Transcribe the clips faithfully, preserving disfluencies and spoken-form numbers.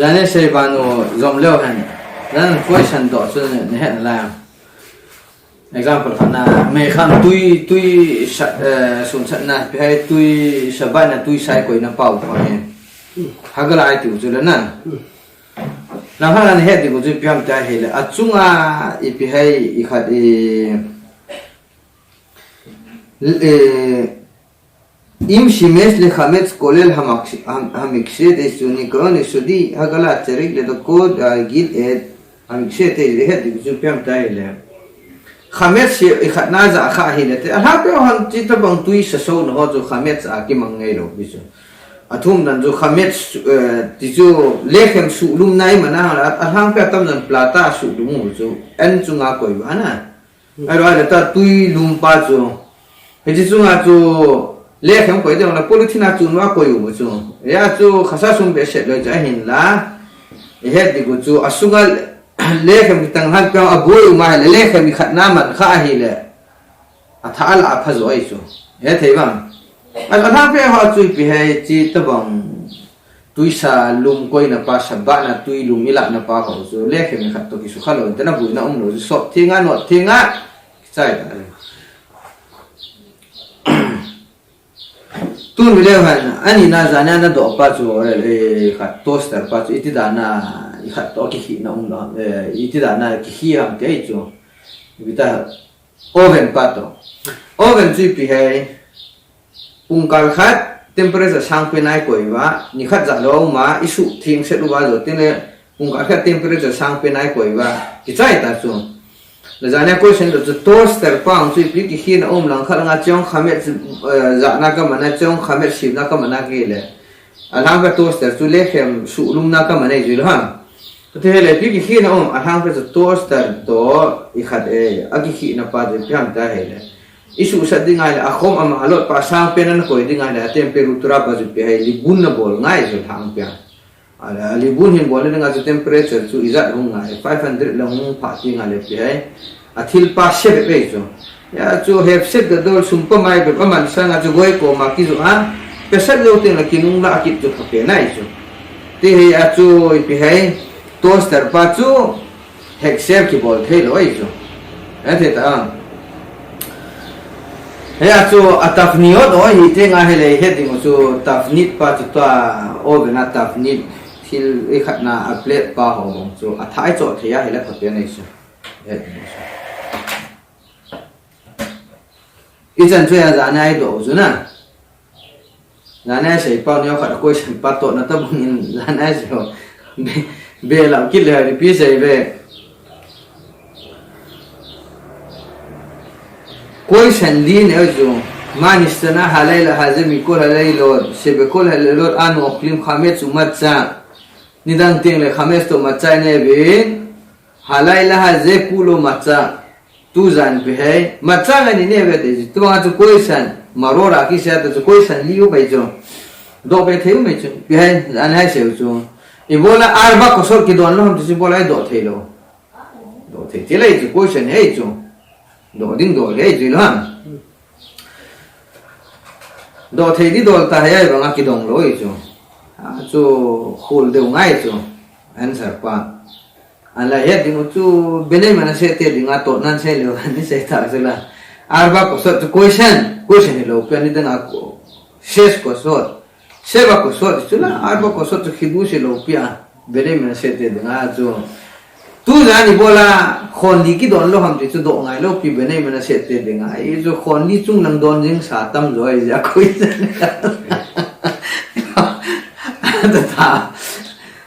Ane sei banu jom leo hen. Nan question doh chu ne het lai. Example khat na, mei kham tui, tui sa, eh, sun sat na, ipi hai tui sa ba na, tui sai koi na pau ko he. Hagala ai tiu chu le na. Na hana ne het di ko chu ipi ham ta he le. Achunga ipi hai i khat i, eh, אם שימש לחמץ כולל המק- המקשה דסוניקרון יסודי הגלה צריך לדכא דאגיל את המקשה תזהה דקצופם תאי להם. חמץ ikhat na ja kha hi le te. Alha pe hon chi tabang tui sa so na ho chu khamets a kimang ngai lo bi chu. Athum nan chu khamets, eh, ti chu lekhem su lum nai mana ha la. Alha pe tam nan plata su lum u chu. En chu nga koi ba na. Aru ale ta tui lum pa chu. Hichi chunga chu lekhem koi ding la polythene a chun va koi u chu. Ya chu khasa sum be set loi cha hin la. I het di gu chu asunga lekhem ki tang han pia a boi u ma le lekhem i khat na man kha hi le. A tha ala a pha zo ai chu. He thei bang. A, a tha pe ho chu pi he chi ta bang. Tuisa lum koina pa, sabana tui lum ilana pa ho chu lekhem khat to kisukha lo, tena buina um lo chu sop thinga, not thinga, kichai ta. Tun video han, ani na jana na do pa chu, eh, khat toaster pa chu, iti dana, i khat to kihi na um lo, eh, iti dana kihi ham te chu. Bita oven pa to. Oven chu ipi hai. Pungkal khat temperature sang pe nai koi va, ni khat ja lo ma, i su thing set uva jo tin le, pungkal khat temperature sang pe nai koi va, kichai ta chu. La jana question do chu toaster pa ang chu ipi kihi na um lang khat nga chong khamet, eh, ja na ka mana chong khamet sim na ka mana ki le. Alhang ka toaster chu lekhem su lum na ka mana ju lo ha. Kati hele pi kihi na um, alhang ka chu toaster to i khat e, a kihi na pa de piam ta hele. I su sat ding ngai le, a khom ama a lot pa sang pe na koi ding ngai le, a temperature pa chu pe hai, libun na bol ngai chu thang pe. A le, a libun hin bol na ding a chu temperature chu i jat hung ngai, five hundred la hung pha ti ngai le pe hai. A thil pa se be pe chu. Ya chu hep set da dol sum pa mai be pa man sang a chu goi ko ma ki chu a. Pe set lo te na ki nung la ki chu pha pe nai chu. Ti he a chu i pe hai toaster pa chu hek ser ki bol thei lo ai chu. A thei ta. He a chu a tafni ot o hi te nga he le he ding chu tafni pa chu ta oven a tafni thil i khat na a plate pa ho bong chu a thai cho thei a he le pha pe nai chu. He ding chu. I chan chu ya ja nai do chu na. Jana sei pau neo khat question pa to na ta bang in jana sei ho. Be, be lau kit le ri pi sei be. Question li ne jo. Manistana halai la haze mikol halai lo. Sebekol halai lo ano oklim khamet chu matcha. Nidang ting le khamet to matcha ne be. Halai la haze kulo matcha. Tu jan pi hai, matcha ngai ni ne ve te, tu bang chu question, maror a kisei ta chu question li u pai chu. Do pe thei u mai chu, pi hai, an hai seu chu. I bola arba kosor ki don lo ham chu bola i do thei lo. Do thei, thei lai chu question hai chu. Do ding do le chu lo ham. Do thei di dol ta hai bang a ki dong lo i chu. A chu khul deu ngai chu. Answer pa. Ala he ding u chu benai mana se te ding a to nan se le ni se ta se la. Arba kosot chu question, question hi lo pe ni dang a ko. Ses kosot. Seba kosot chu la, arba kosot chu khibu se lo pe a. Benai mana se te ding a chu. Tu ja ni bola khon li ki don lo ham ti chu do ngai lo pi benai mana se te ding a. I chu khon li chung nang don jing sa tam jo ai ja question. Ta ta.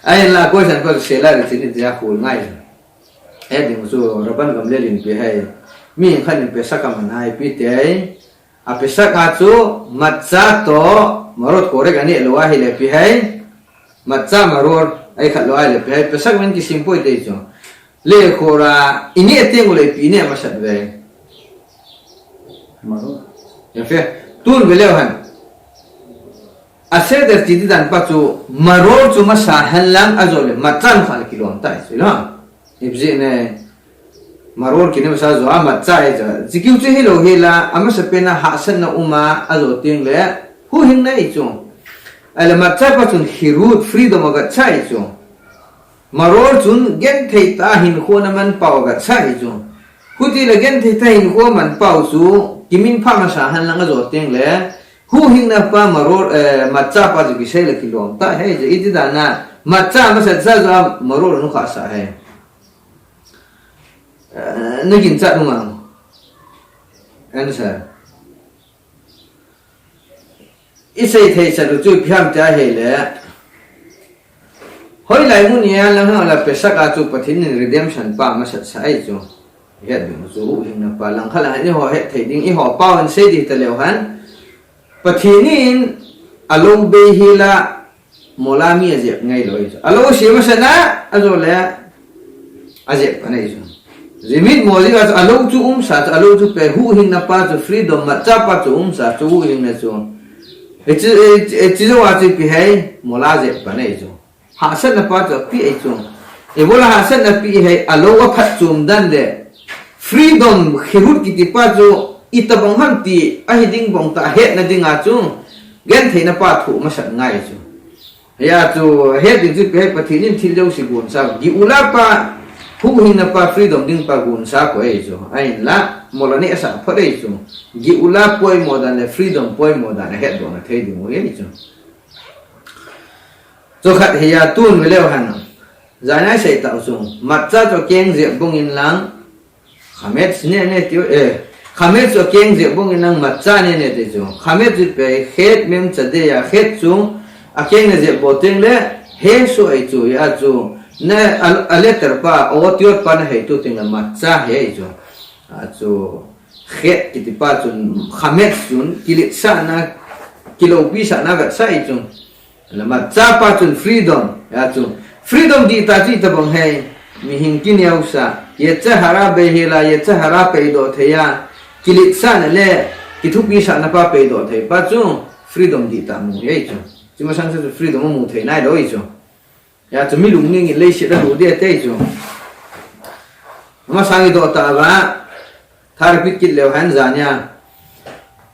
Ai la question ko se la ri chini ja khul ngai. He ding chu Raban gam le lin pi hai. Mi khan in pe sa ka man ai pi te ai. A pe sa ka chu matcha to maror kore ka ni lo a hi le pi hai. Matcha maror ai khat lo a hi le pi hai. Pe sa min ki sim poi te chu. Le khora ini ate ngule pi ne ma sat ve. Maror. Ya fe. Tun ve le han. A seder ti di dan pa chu maror chu masa hen lang a zo le matcha nu kha le kilom tai chu lo. Ipji ne maror kine masa zo a matcha e cha. Jikiu chu hi lo hi la a masa pe na ha san na uma a zo ting le hu hing na i chu. A le matcha pa chun hirut freedom a ga cha i chu. Maror chun genthei tah a hinkho ana man pau vetsah ahi chu. Hiti le genthei tah a hinkho aman pau chu kiminphah masa henlang ajo teng le, huhhingna pa Maror, eh, Matcha pa chu kisei le kilom tah ahi chu. Iti dan a Matcha masat sa chu Maror anu khah sa ahi. Eh, na ginchat u ham? Answer. I sei thei chat u chu ipi ham tia ahile, hoilai mun a lang hang la Pesach a chu Pathen in redemption pa masat sa ahi chu. Het ding chu huhhingna pa lang khat lang eiho het thei ding, eiho pau in sei ding ta leu hen. Pathen in alou bei hi la, mola mi ajep ngai lou ahi chu. Alou sem masat na, ajo le ajep pan ahi chu. Jimit mo jing a chu alou chu umsa chu, alou chu pe huhhingna pa chu freedom, Matcha pa chu umsa chu huhhingna chu. E chi, e chi, e chi jo a chu ipi ham, mola ajep pan ahi chu. Hahsatna pa chu api ahi chu. Ibola hahsatna pi ham, alou aphatchom dan le freedom, Cherut kiti pa chu itobang ham ti ahi ding bang tah hetna ding a chu gentheina pa thoh masat ngai chu. Hia chu het ding chu ipi ham, Pathen in thil jouse gonsa, Geula pa, huhhingna pa, freedom ding pa gonsa koi ahi chu. Ahinla, mola neh asah phot ahi chu. Geula poimo dan le freedom poimo dan ahetdoh na thei ding u ahi chu. Chu khat hi a, tun ve leu hen. Jan a i sei tau chu, Matcha chu akeng jep bang in lang, Chametz ne ne tiu, eh, Chametz chu akeng jep bang in lang Matcha ne ne ti chu. Chametz chu ipi ham, Chet Mem Tze Dei a, Chet chu akeng na jep bou teng le, he su ahi chu, hia chu, na, a, a letter pa, a otיות pa na hei tu teng le Matcha ahi chu. A chu, Chet kiti pa chun, Chametz chun, kiletsahna, kiloupisahna vetsah ahi chu. Le Matcha pa chun freedom, hia chu. Freedom dihtah chu itobang ham, mihem kineosah, Yetzer Hara bei hi la, Yetzer Hara peidoh thei a, kiletsahna le kithupisahna pa peidoh thei pa chu, freedom dihtah mu ahi chu. Chu masang chu freedom mu thei nai lou ahi chu. Hia chu mi lungning in leiset a lut ding ahi chu. Masang i doh tah uva, tha repeat kit leu hen jan a.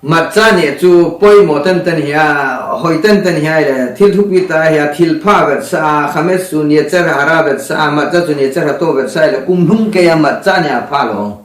Matcha ne chu poimo tantan hi a, hoi tantan hi a le, thil thupi tah hi a, thil pha vetsah a, Chametz chu Yetzer Hara vetsah a, Matcha chu Yetzer Hara vetsah a le, kum lhung kei a Matcha ne apha lou.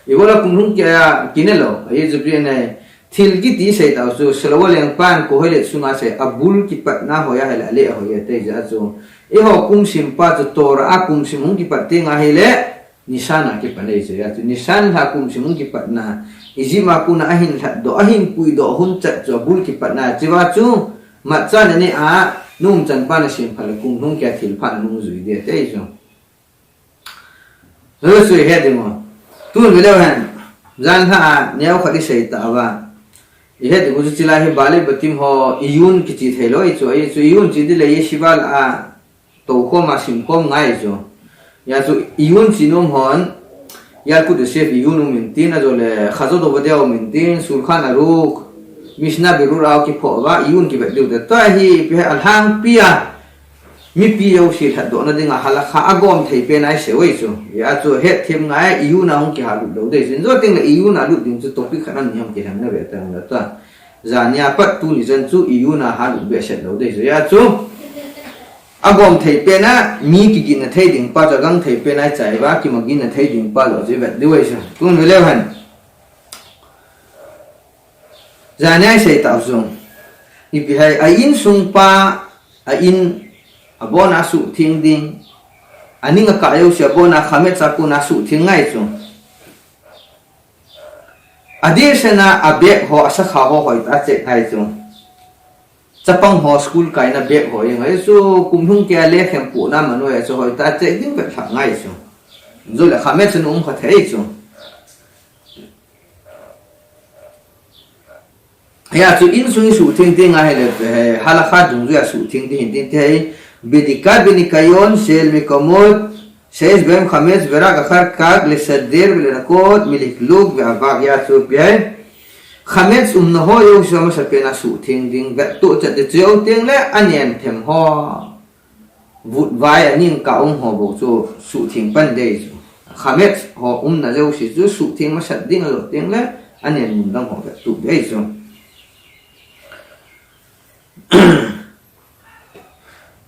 Ibola kum lhung kei a kine lou, ahi chu ipi ham, thil kiti sei tau chu, Siloam lengpan Kohelet sunga sei, abul kipatna hoi ahile, ale hoi ahi ti jeh a chu. Eiho kum sim pa chu Torah a kum sim hung kipat teng ahile, Nisan a kipan ahi chu, hia chu Nisan lha kum sim hung kipatna, Egypt a kona ahin lhatdoh, ahin puidoh hun chat chu abul kipatna, chua chu Matcha na ne a, na umchan pa na sem phat le kum lhung kei a thil pha na nung jui ding ahi ti chu. Hichu i het ding u. Tun ve leu hen. Jan lha a neo khat i sei tauva. I het ding u chu chulai hi Baalei Betim ho iyun kichi thei lou ahi chu, ahi chu iyun chi ding le yeshiva lah a toukhom a simkhom ngai chu. Hia chu iyun chi nom hon, Yalkut Yosef iyun um intin, ajo le Chazot Ovadia um intin, Shulchan Aruch, Mishnah Berurah kiphoh uva, iyun kivet diu te. Tua hi ipi ham, alhangpi a mipi jouse lhatdohna dinga halakha agom thei pen a i sei u ahi chu. Hia chu hetthem ngai a iyun a hung kiha lut lou ding ahi chu. Injo teng le iyun a lut ding chu topic khat ani ham kilhen na ve teng le ta. Jan a pat tuni chan chu iyun a ha lut behseh lou ding ahi chu. Hia chu agom thei pen a mi kigin na thei ding pa chu, agang thei pen a i chai uva, kimagin na thei ding pa joh chu i vet diu ahi chu. Tun ve leu hen. Jan a i sei tau chu, ipi ham, a insung pa, a in, abon a suhtheng ding, aning akah jouse abon a Chametz a kona suhtheng ngai chu. Adeh sena a bag ho, a sakha ho hoitah a check ngai chu. Chapang ho school kaina bag ho jeng ahi chu, kum lhung kei a lekhem pohna man u ahi chu, hoitah a check ding vet lhah ngai chu. Jole Chametz chu um kha thei chu. Hia chu insung i suhtheng teng ahile, eh, halakha dungjuia suhtheng ding hin tin thei. Bedikat benikayon shel mekomot sheyesh behem chametz verak achar kach lesader velenakot milekluke ve'avak, hia chu ipi ham. Chametz umna ho jouse a masapen a suhtheng ding, vettoh chet ding, chujou teng le anen them ho. Vutvai aning kah um ho bou chu suhtheng pan ding ahi chu. Chametz ho umna jouse chu suhtheng masat ding, ajo teng le anen mun dang ho vettoh ding ahi chu.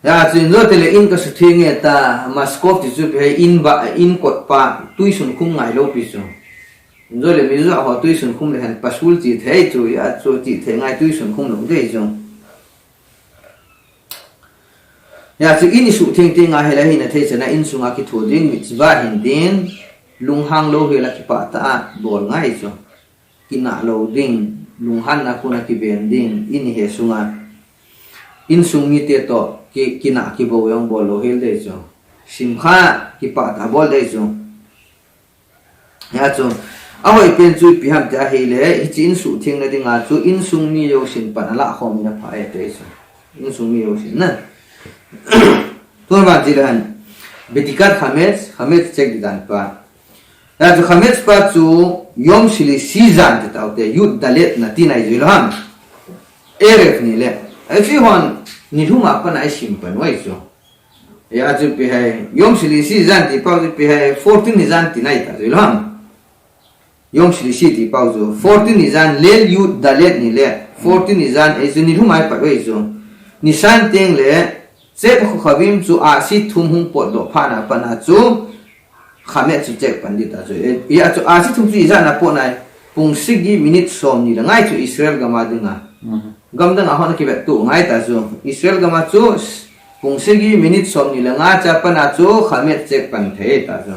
Ya chu injo tile in ka sutheng e ta, Moscow ti chu ipi ham, in ba, in kot pa, tuisun khum ngai lou pi chu. Injo le mi jo ho tuisun khum le hen pasul chi thei chu, ya chu chi thei ngai tuisun khum lou dei chu. Ya chu in i sutheng teng a hile hina thei chana insunga kitho ding, mitzvah hin ding, lunghang lou hile kipah tah a bol ngai chu. Kinah lou ding, lunghanna kona kiven ding, in i he sunga. Insung mite toh ki, kinah kibou jong bol lou hel dei chu. Simcha kipah tah a bol dei chu. Ya chu, ahoi pen chu ipi ham ti ahile, hiche in suhthengna dinga chu, insung mi jousen pan alah khom in apha e ti chu. Insung mi jousen na. Tun vang chu le hen, bedikat chametz, chametz check di dan pa. Ya chu chametz pa chu, yom shlishi jan ti tau te, yud dalet na ti nai jui lou ham. Erev ni le. Ahi chu hon, nilhum a pan a isim pan u ahi chu. Ya chu ipi ham, yom shlishi jan ti pau chu ipi ham, fourteen ni jan ti nai ta chu lou ham. Yom shlishi ti pau chu, fourteen ni jan, leil yud dalet ni le, fourteen ni jan, ahi chu nilhum a ipat u ahi chu. Nisan teng le, tzet hakochavim chu ahsi thum hung potdoh phat na pan a chu, chametz chu check pan di ta chu. E, ya chu ahsi thum chu ijat na pot nai, pung sagi minute somni le nga ahi chu Israel gam a dinga. Mhm. Gam dang a hon kivet tu ngai ta chu. Israel gam a chu, pung sagi minute somni le nga cha pan a chu chametz check pan thei ta chu.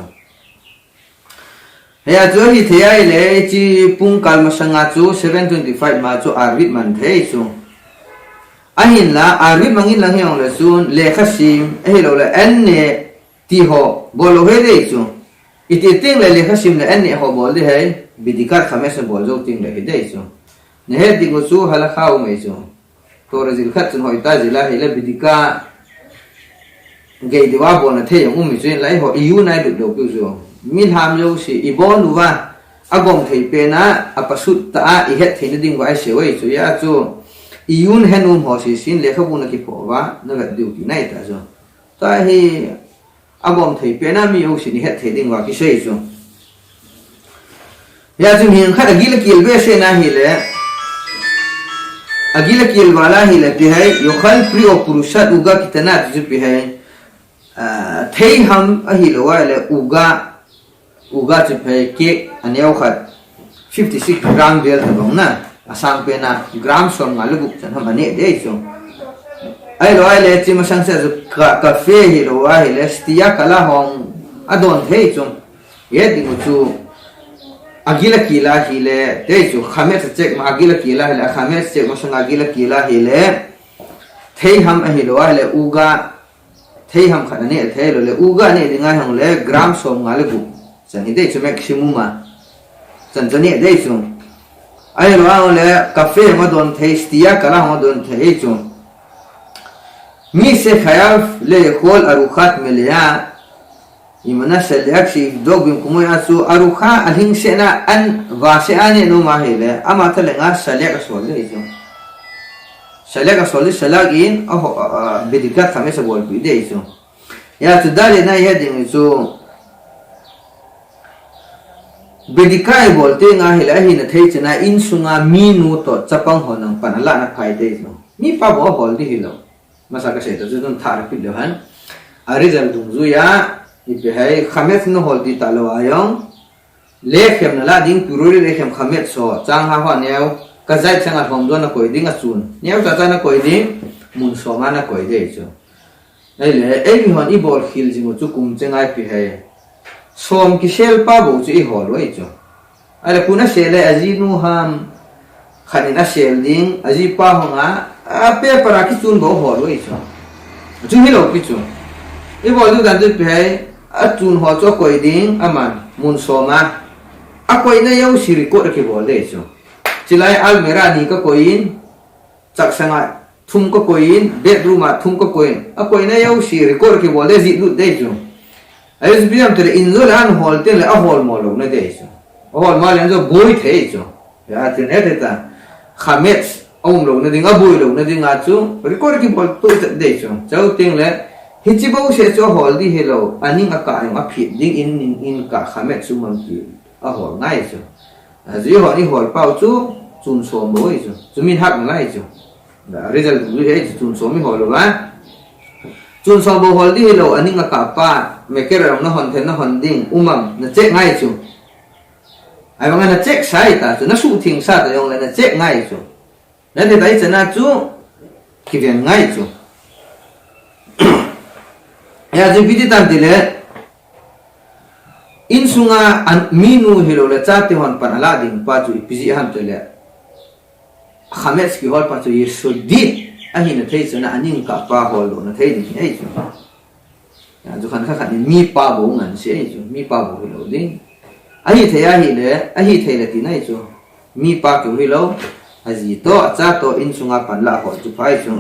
Hia chu hithei ahile, hiche pung kal masanga chu seven twenty-five ma chu arvit man thei chu. Ahinla, arvit mang in lang hijongle chun, lekha sim, ahilou le, an ne, ti ho, bol lou hel dei chu. Iti teng le lekha sim le an ne ho bol ding ham, bedikat chametz bol jou teng le hi dei chu. Na het ding u chu halakha um ahi chu. Torah jil khat chun hoi ta jil ahile bedikat gei diu a bolna thei jong um ahi chu, hinla eiho iyun a ilut lou piu chu. Mi lham jouse ibon uva, agom thei pen a, apasut tah a, ihet theina ding uva isei u ahi chu, hia chu iyun he nom ho sese in lekhabu na kiphoh uva, na vet diu tina ahi ta chu. Tua hi, agom thei pen a mi jousen ihet thei ding uva kisei chu. Hia chu mi khat agil akel behseh na ahile, agil akel val ahile ipi ham, yochel pri o purushat uga ketana ti chu ipi ham, ah, thei ham ahilou ahile uga, uga chu ipi ham, cake aneo khat, fifty six gram vel tabang na, asang pen a gram somnga le gup chan ham ane dei chu. Ahilou ahile, hiche masang seh chu ka, cafe hilou ahile, shtiya kala ho adon thei chu. Hia ding u chu, agil akel ahile, dei chu, chametz check ma agil akel ahile, chametz check masang agil akel ahile, thei ham ahilou ahile, uga, thei ham khat ane thei lou le, uga ane ding ahi jongle, gram somnga le gup chan hi dei chu maximum a. Chan chan ane dei chu. Ahilou ahile, cafe ma don thei, shtiya kala ma don thei chu. Mi se chayav lechol arukhat meleha, imana seliak si dok bim kumoi a chu, arukha alhingsetna an vase ane nom ahile, ama thalenga seliak asol dei chu. Seliak asol dei, seliak in, a ho, a, a, bedikat chametz abolpi dei chu. Hia chu dalet na ihet ding chu, bedikat ibol teng ahile, ahina thei chana insunga minu toh chapang ho nang pan alah na phai dei chu. Mipa bou ahol ding hilou. Masa kasei ta chu tun thah repeat leu hen. A result dungjuia, ipi ham, chametz nahol ding talou a jong, lekhem nalah ding, purori lekhem chametz ho, chang ha ho aneo, kazait sanga lhom doh a nakoi ding achun. Neo chacha nakoi ding, mun som a nakoi dei chu. Ahile, eimi hon ibol khel jing u chu kum chenga ipi ham, som kisel pa bou chu ihol u ahi chu. Ahile, koi in asel le, ajinu ham, khat in asel ding, ajipa hung a, a paper a kichun bou hol u ahi chu. Chu hilou pi chu. Ibol diu dan chu ipi ham, achun ho chu akoi ding, aman, mun som a. Akoina jouse record akibol dei chu. Chulai almirah ni kakoi in, chaksanga thum kakoi in, bedroom a thum kakoi in, akoina jouse record kibol dei, jih lut dei chu. Ahi chu ipi ham tile, in jo le an hol teng le ahol mo louna dei chu. Ahol mo le an jo boi thei chu. Hia chu ane thei ta. Chametz aum louna ding, aboi louna dinga chu record kibol to chet dei chu. Chuteng le, hiche bouseh chu ahol ding hilou, aning akah jong aphet ding in, in, in kah chametz chu mang ti ahol ngai chu. Ajeh chu ihol, ihol pau chu chun som bou ahi chu. Chu minhag nalai chu. Result dungjuia chu chun som ihol uva. Chun sawbou hol ding hilou, aning akah pa, mekera na hon thei na hon ding, um am, na check ngai chu. Ahivanga na check sai ta chu, na suhtheng sa ta jongle na check ngai chu. Na thei ta i chana chu, kiven ngai chu. Hia chu ipi ti tam tile, insunga an, minu hilou le chate hon pan ala ding pa chu ipi jeh ham tile. Khamet kihol pa chu Yesodit ahina thei chana aning akah pa hol lou na thei ding ahi chu. Achu khan kha khat in mipa bou ngan se ahi chu, mipa bou hilou ding. Ahi thei ahile, ahi thei le tina ahi chu. Mipa keu hilou, aji toh, acha toh, insunga pan la hol chu pha ahi chu.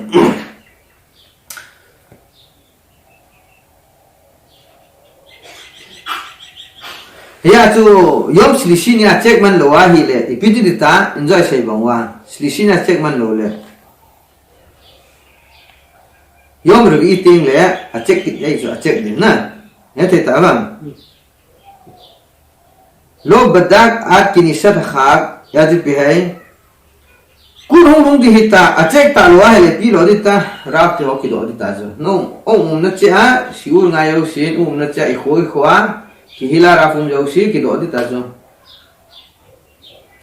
Hia chu Yom Shlishi nia check man lou ahile, ipi ti ding ta, enjoy sei bang uva. Shlishi nia check man lou le. Yom Revi'i teng le, a check kit ahi chu, a check ding na. Hethei ta vang. Lo badak ad kinisat hak, ya chu ipi hai. Kun hung hung ding hita, a check talou ahile ipi lou ding ta, raf te ho kidoh ding ta chu. No, um, umna cheh a, shiur ngai jousen, umna cheh a, ikho, ikho a, kihil a raf um jouse, kidoh ding ta chu.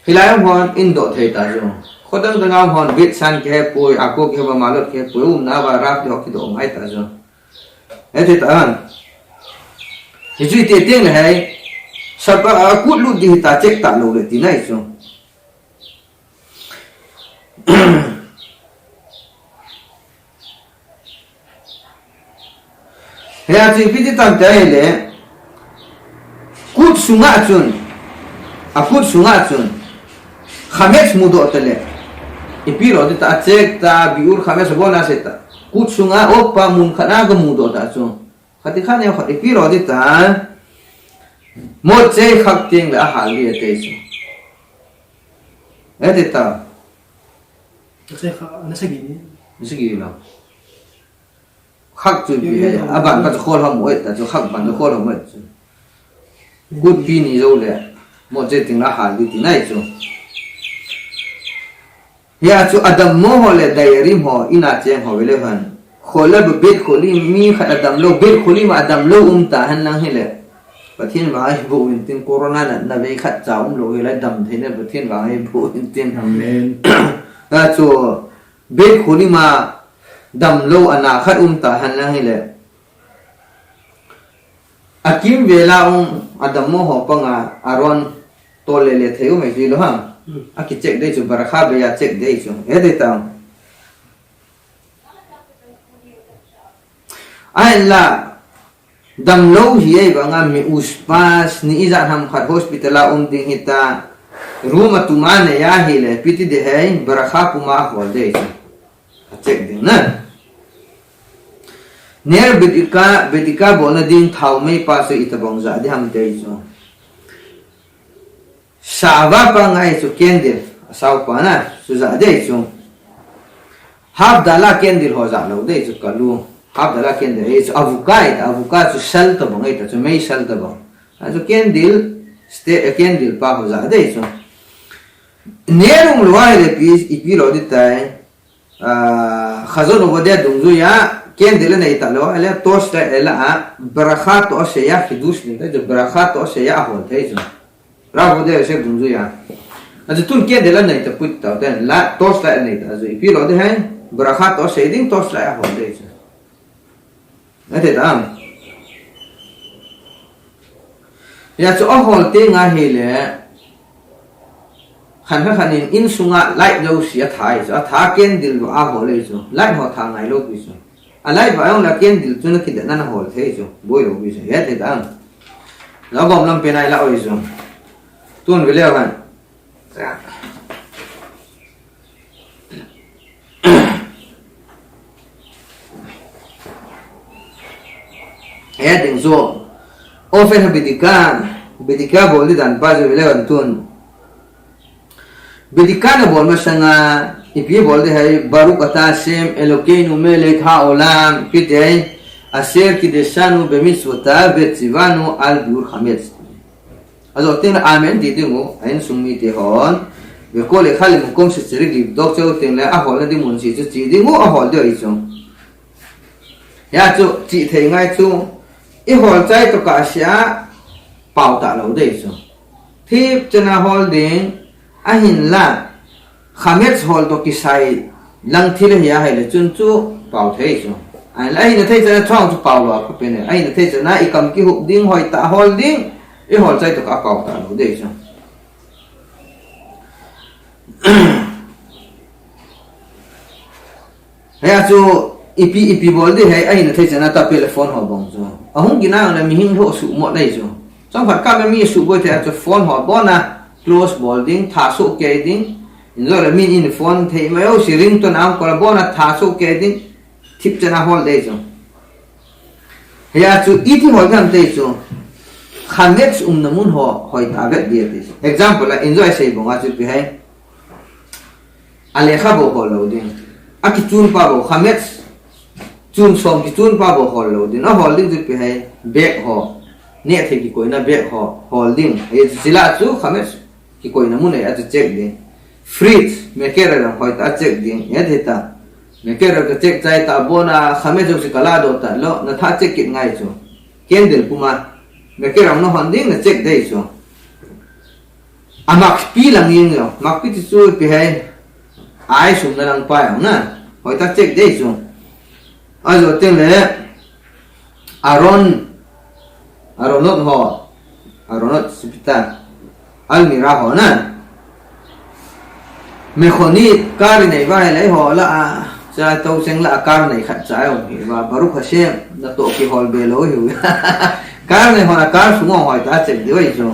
Hilai um hon, in doh thei ta chu. Kho dang dang a um hon, bed san kihe poi, ako kihe ba, malot kihe poi, umna ba, raf te ho kidoh ngai ta chu. Hethei ta vang. Hichu iti teng le hai, sapa, a kut lut ding hita check talou le tina ahi chu. Hia chu ipi ti tam tile, kut sunga chun, a kut sunga chun, chametz mudoh tale. Ipi lou ding ta, a check ta, biur chametz abona sei ta. Kut sunga, opa, mun khat a kamudoh ta chu. Khat ti khat neo khat, ipi lou ding ta. Motze khak teng le ahal ding ati chu. Hethei ta. Motze khak, ana sagi ni. Sagi lou. Khak chu ipi hai, aban khat chu khol ham oi ta chu, khak ban chu khol ham oi chu. Kutpi ni jou le, motze teng le ahal ding tina ahi chu. Hia chu adammo ho le dairim ho, ina cheng ho vele han. Kholel beit kholim mi khat adamlou, beit kholim a adamlou um ta hen lang hile. Pathen vang a eiboh uvin tin, corona natna vei khat cha umlou hile, damtheina Pathen vang a eiboh uvin tin. Amen. Hia chu beit kholim a damlou ana khat um ta hen lang hile. Akimvel a um, adammo ho panga, Aaron tol le le thei um ahi lou ham. Hmm. Aki check ding chu, bracha bei a check ding chu. Hethei ta. Ahinla, damlou hi ahivanga meushpas, ni ijat ham khat hospital a um ding hita, room atum a nei ahile, ipi ti ding hai, bracha puma hol ding chu. A check ding na. Ner bedika, bedika bolna ding thao mei pa chu itobang ja ding ham ti chu. Sava pa ngai chu candle, asao pa na, chu ja ding chu. Havdalah candle ho ja lou ding chu kalu. Havdalah candle, eh, chu avuka ahi ta, avuka chu sal tobang ahi ta, chu mei sal tobang. A chu candle, ste-, eh, candle pa ho ja ding chu. Ner umlou ahile ipi, ipi lou ding tai. Ah, Chazon Ovadia dungjuia, candle anei talou, ahile torch light ela a, bracha toh asei a, chidush lim, bracha toh asei a, ahol thei chu. Rav Ovadia Yosef dungjuia. Achu tun candle anei tapoi tau ten, la, torch light anei ta chu. Ipi lou ding hai, bracha toh asei ding, torch light ahol thei chu. Hethei ta. Hia chu ahol teng ahile, khan kha khan in, insunga light jouse atha ahi chu, atha candle va ahol ahi chu, light ho tha ngai lou pi chu. A light va jong le candle chu na kidet na na hol thei chu, boi lou pi chu, hethei ta. La gom lam pen a ila oi chu. Tun vele khan. Hia ding chu, Ofer HaBedika, bedika bol ding dan pa chu vele khan tun. Bedika na bol masanga, ipi bol ding hai, Baruch ata Hashem Elokeinu melech haolam, ipi ti hai, asher kideshanu bemitzvotav vetsivanu al biur chametz. Ajo teng le amen ti ding u, a insung mite hon. Vekol echad lemakom shetsarich livdok, cheu teng le aholna ding mun seh chu che ding u, ahol ding ahi chu. Hia chu chih thei ngai chu, i hol chai to ka sia, pau ta lo dei chu. Thip chena hol ding, ahin la, khamets hol to kisai lang thil hi a hai le chun chu pau thei chu. Ahin la, ahin a thei chena chong chu pau lo a ka pe ne. Ahin a thei chena i kam ki hup ding, hoi ta hol ding, i hol chai to ka pau ta lo dei chu. Hei a chu ipi, ipi bol di hei, ahin a thei chena ta pe le phone ho bong chu. Ahung kina le mihing ho su mo nei chu. Chong phat ka me mi su boi thei a chu phone ho bona close bol ding, tha su ke ding. In zo le min in phone thei mai o si ring to na ko la bona tha su ke ding. Thip chena hol dei chu. Hei a chu iti hol ngam dei chu. Khamets um na mun ho, hoi ta vet di ti. Example la in zo a sei bong a chu pi hei. A lekha bou hol lo ding. A kichun pa bou, khamets chun som kichun pa bou hol lo ding. A hol ding chu pi hei, bag ho. Ne thei kikoina bag ho, hol ding. Hei chu sila chu khamets kikoina mun hei a chu check ding. Fridge, mekera ram hoi ta check ding. Ya thei ta. Mekera ka check chai ta bona khamets chu si kala do ta lo, na tha check kit ngai chu. Candle puma. Mekera na hon ding na check dei chu. A makpi lang ing yo. Makpi ti chu pi hei. Ai sum na lang pa yo na. Hoi ta check dei chu. A zo teng le. Aron. Aronot ho. Aronot sipita. Almira ho na. Mekhonit kar nei va hei lei ho la a. Cha to cheng la a kar nei khat cha yo hi va. Baruch Hashem na to ki hol be lo hi. Kar nei ho na kar sung hoi ta check dei vai chu.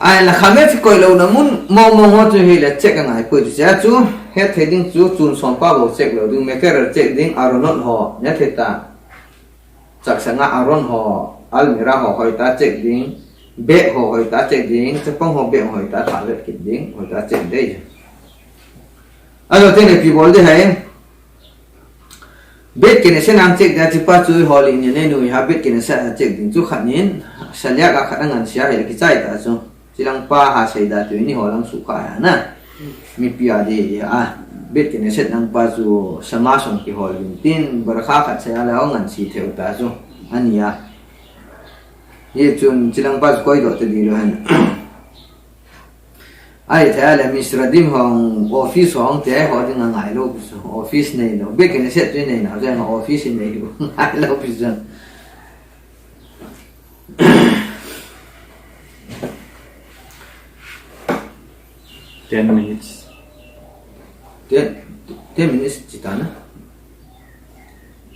Ai la khamets koi lo na mun, mong mong ho chu hi le check a ngai poi chu sia chu, het thei ding chu, chun som pa bou check lo ding, mekera check ding, aronot ho, ya thei ta. Chak sanga aron ho, almira ho, hoi ta check ding, bag ho, hoi ta check ding, chapang ho, bag hoi ta, tha vet kit ding, hoi ta check dei. A zo teng le ipi bol di hei. Bed Knesset nang check ding a chi pa chu hol in ne nu ha Bed Knesset a check ding chu khat nin, saliak a khat a ngan sia hei kichai ta chu. Chilang pa ha sei da tu ni ho lang su kha ya na. Mi pi a de ya. Bed Knesset nang pa chu sama song ki hol in tin, bar kha khat sei a la ho ngan si theu ta chu. Ani a. Ye chun chilang pa chu koi do te di lo han. Ai, te ale Misradim hong office hong te ho ding a ngai lo pi chu. Office nei lo. Bed Knesset tu nei na, office nei lo. Ngai lo pi chu. Ten minutes. Ten, ten minutes chi ta na.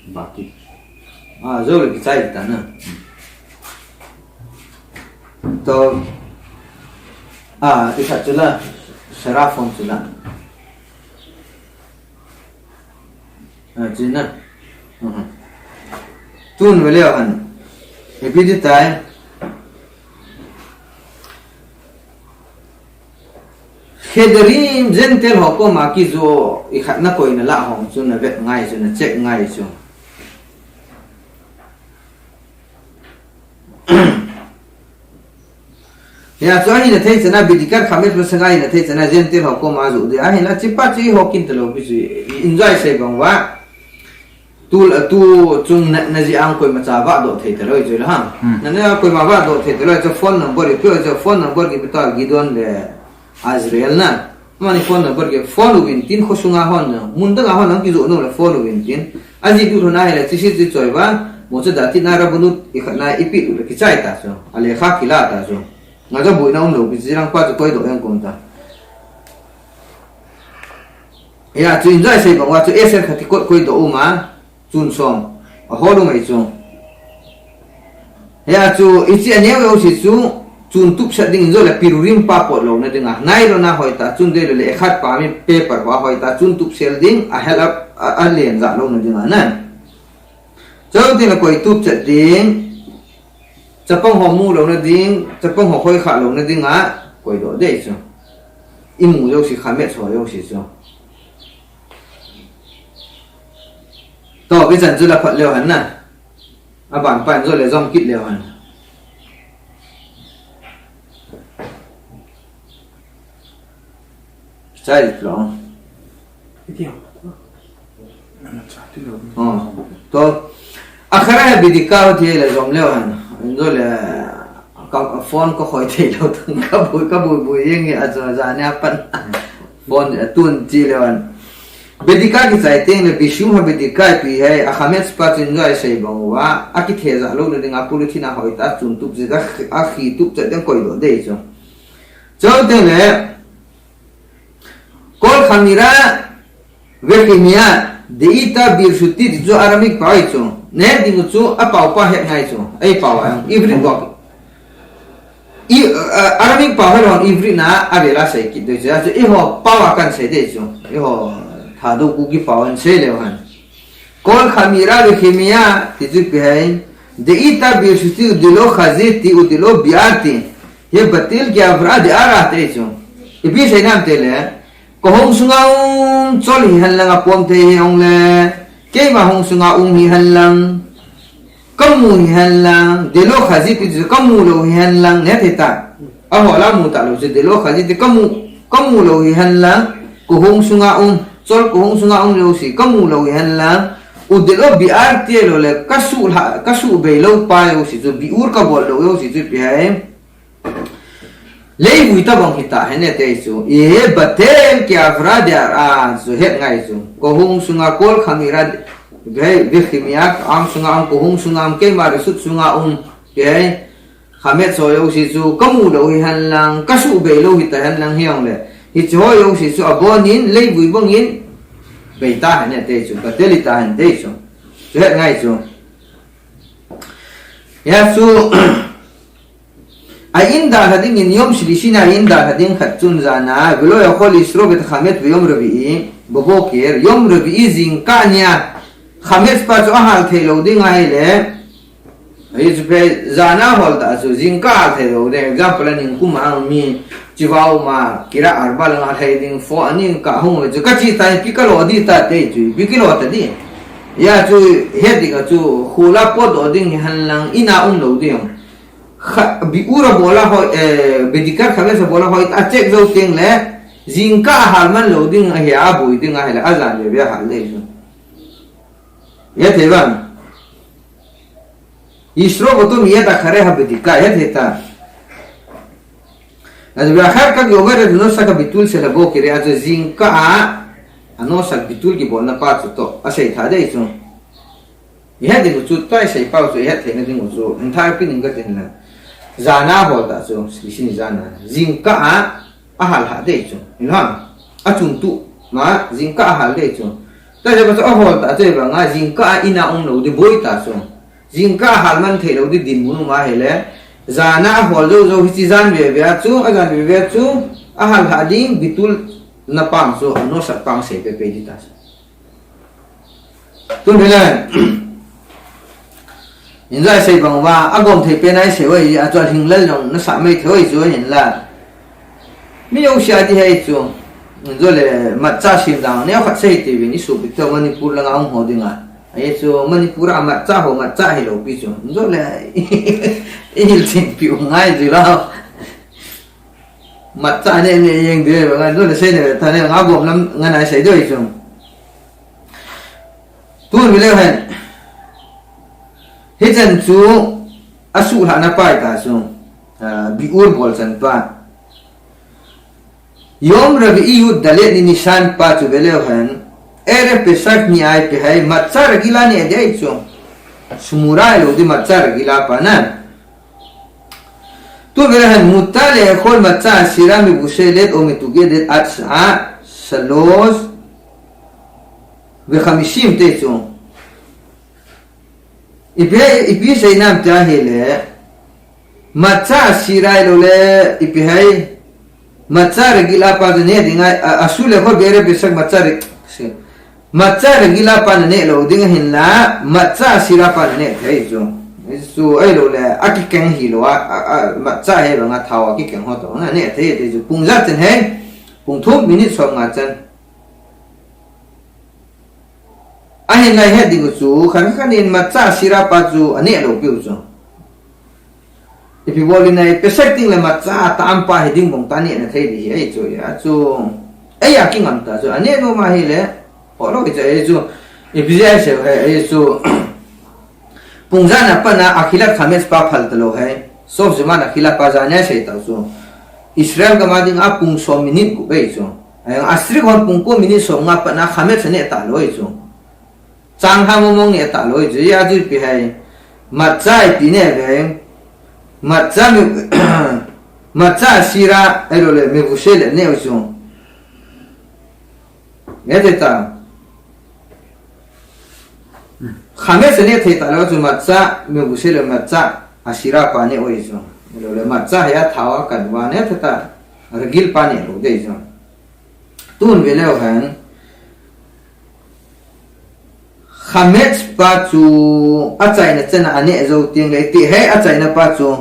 Baki. Ah, zo le kichai ta na. To. Ah, i khat chu la. Sarah phone chu la. Ah, chi na. Mhm. Tun ve le han. Ipi di tai. Hedarim Gentile ho koma kijo i khat na koina la hong chu na vet ngai chu na check ngai chu. Ya chu ahi na thei chana bidikat khamet masanga ahi na thei chana Gentile ho koma ju de ahi na chipa chi ho kin talo bi chu enjoy sei bang wa. Tu, tu chung na, na ji ang koima cha va do thei ta loi chu la ha. Hmm. Na na koima va do thei ta loi chu phone number, i pe chu phone number ki bita Gideon le Azriel na. Mani phone number ki phone uvin tin kho sunga hon na. Mun dang a hon ang ki jo no le phone uvin tin. A ji du thona he le chi si chi choi va. Mo cha da ti na Rabbanut i khat na i pi du le ki chai ta chu. A le kha ki la ta chu. Nga ja bui na um lo ki ji lang pa chu koi do yang kum ta. Ya chu enjoy sei bang wa chu esel khat ki kot koi do uma. Chun som, a hol u mai chu. Hia chu, i chi a neo yo si chu, chun tup sel ding in zo le pirurim pa pot lo na ding a. Nai lo na hoi ta, chun de le le khat pa mi paper pa hoi ta, chun tup sel ding, a hel a, a, a len za lo na ding a na. Chau ding le koi tup sel ding, chapang ho mu lo na ding, chapang ho hoi kha lo na ding a, koi do de chu. I mu yo si kha met so yo si chu. To, pi chan chu la phat leo han na. A ban pan zo le zom kit leo han. Chai lo. Video. Oh. To, akhara hai bidika ho thi le jom leu hen. Injo le, ka phone ko khoi thei lou tang ka bui, ka bui bui jeng a jo ja ne apan. Phone, eh, tun chi leu hen. Bidika kichai teng le bishum ha bidika pi hai, a khamets pa chin jo ai sei bang uva, a kithe ja lou le ding a polythene a hoi ta chun tup je da a khi tup che ding koi do dei chu. Chau teng le, Kol khamira vechimia, deita birsuti ti chu Aramaic pao ahi chu. Neh ding chu a pao pa het ngai chu. Ei pao a, Ivrit bok. I, uh, Aramaic pao het hon Ivrit na a vela sei kit dei chu. Chu eiho pao a kan sei dei chu. Eiho Thadou Kuki pao an sei leu hen. Kol khamira vechimia, ti chu ipi hai. Deita birsuti udilo khaziti udilo biati. Hi Batel ki avra de ara te chu. Ipi sei nam te le. Kahung sunga um chol hi hen lang apom te hi ong le. Keima hung sunga um hi hen lang. Kamu hi hen lang. Delo khaziti chu kamu lou hi hen lang ne te ta. Aho la mu ta lou chu delo khaziti kamu, kamu lou hi hen lang. Kahung sunga um. Chol kahung sunga um lou si kamu lou hi hen lang. Udilo biati lou le kasu la, kasu bei lou pa lou si chu biur kabol lou lou si chu ipi hai. Leivui tabang hita hene te chu. I he Batel ki avra de ara chu het ngai chu. Kahung sunga kol khamira de. Vechimia, am sunga um kahung sunga um keima resut sunga um. Ke. Khamet so lou si chu. Kamu lou hi hen lang. Kasu bei lou hita hen lang hi ong le. Hichi ho lou si chu. Abonin, leivui bangin. Bei ta hene te chu. Batel ta hen te chu. Chu het ngai chu. Ya chu. A inda hading in yom shlishi na inda hading khat chun jana, velo ya khol isro bet khamet ve yom ravi'i, bobo ker, yom ravi'i jingkah nia, khamet pa chu ahal thei lou ding ahi le, ahi chu pe jana hol ta chu jingkah ahal thei lou ding, example a ningkum a mi, chivau ma, kira arba lang a thei ding fo, aning ka hung ve chu, kachi ta, ipi kalo di ta te chu, ipi kilo ta di. Ya chu, he di ka chu, khula po do ding hi han lang, ina um lou ding. Kha, biur a bola hoi, eh, bidika khamet a bola hoi, a check jou teng le, jingkah ahal man lou ding, ahi a bui ding, ahi le, ajan ve ve ahal le chu. Ya thei bang. Isro ko tu mi ya ta khare ha bidika, ya thei ta. Ajo ve akhar ka yo mere no sa ka bitul se la bo kire, ajo jingkah a, ano sa bitul ki bolna pa chu to, asei tha dei chu. Ihet ding u chu, tua isei pau chu, ihet theina ding u chu, hintha pi ning ka tin la. Jana hol ta chu, sisi ni jana. Jingkah a, ahal ha dei chu. Inha, achung tu, ma, jingkah ahal dei chu. Tua isei pau chu, ahol ta chu, iba nga, jingkah a ina um lou di boi ta chu. Jingkah ahal man thei lou di dinmun ma he le. Jana ahol jou jou hichi jan ve ve a chu, ajan ve ve a chu, ahal ha ding, bitul na pang chu, ano sa pang sei pe pe di ta chu. Tun hi le, inja sei bang uva, agom thei pen a isei uva, a chu alhinglel jong nasah mai thei uva chu ahin la. Mi jouse a di hi chu, injo le matcha sim dang, neo khat sei ti vin isu bit teu Manipur langa um ho dinga. Ahi chu Manipur a matcha ho, matcha hilou pi chu. Injo le, ihil chin pi u ngai ji lo. Matcha ne ne jeng de, bang a, injo le sei ne, ta ne, nga gom lam, nga nai sei de chu. Tun mi le hen. Hichan chu asuhlhahna pa ahi ta chu. Ah, biur bol chan pa. Yom Ravi'i Yud Dalet ni nisan pa chu ve leu hen. Erev Pesach ni a ipi hai matcha regila ne dei chu. Sumura lou di matcha regila pa na. Tu ve leu hen mutar le'echol matcha asira mebushelet o metugedet ad sha'a shalosh vechamishim te chu. Ipi, ipi sei nam tia hi le. Matcha asira lou le, ipi hai. Matcha regila pa ne ding a, a, asur le'echol be'erev Pesach matcha re-, si. Matcha regila pa ne lou ding ahin la, matcha asira pa ne thei chu. Chu ahi lou le, akikeng hi lou a, a, a, matcha hi bang a thao akikeng ho to, na ne thei thei chu. Pung jat chen hi, pung thum minute som nga chan. Ahin la ihet ding u chu, khan khan in matcha asira pa chu, ane lou piu chu. Ipi bol in a, Pesach ding le matcha atam pa hi ding bong ta ne na thei di hi, ahi chu, ahi chu. Ahi a kingam ta chu, ane lou ma hi le, ho lou hi chu, ahi chu. Ipi jeh a sei hai, ahi chu. Pung jan a pat a Achilat Chametz pa phal talou hai. Sof Zeman Achilat pa jan a sei tau chu. Israel gam a ding a pung som minute gup ahi chu. Ahi, a strict hon pung ko minute som nga pat a Chametz aneh talou ahi chu. Chang ha mong mong neh talou ahi chu. Hijeh a chu ipi hai. Matzah ipi neh ve. Matzah mi, Matzah Asherah, ahilou le, Mevushe le neh ahi chu. Nge te ta. Chametz aneh thei talou chu Matzah, Mevushe le Matzah Asherah pa neh ahi chu. Ahilou le Matzah hi a thao a kan va neh thei ta. Regil pa neh lou ding chu. Tun ve leu hen. Chametz pa chu achaina chan a aneh jou teng le, ti hai achaina pa chu.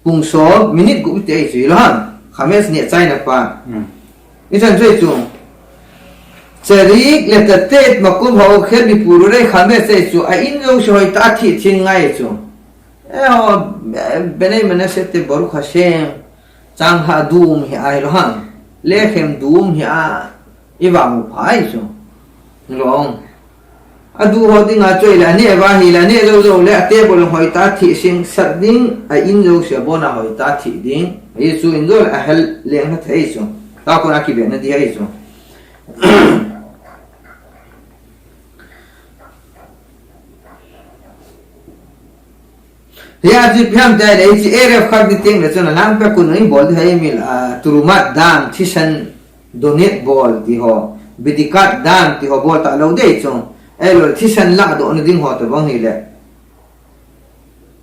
Pung som, minute gup ti ahi chu, hilou ham. Chametz neh chaina pa. Hmm. Ichan chu ahi chu. Tzarik le Tatet Makom Ha'ochel Mipururei Chametz ahi chu. A in jouse hoitah a thi theng ngai chu. Eh, ho, eh, Bnei Menashe te Baruch Hashem. Chang ha dum hi a hilou ham. Lechem dum hi a. I vang u pha ahi chu. Hilou. A du ho ding a chu ahile, aneh va hile, aneh jou jou le, a table hoitah a thi sing sat ding, a in jouse a bon a hoitah a thi ding. Ahi chu in jou le, a hel leng ha thei chu. Ta kon a kibe na di ahi chu. Hia chu ipi ham ti le, hiche Erev Chag ni teng le chun a lang pet a kon in bol di hai mi la, a, Terumat dan, thisan donate bol ti ho, Bedikat dan ti ho bol talou ding chu. Ahilou thisan ladoh na ding ho tabang hile.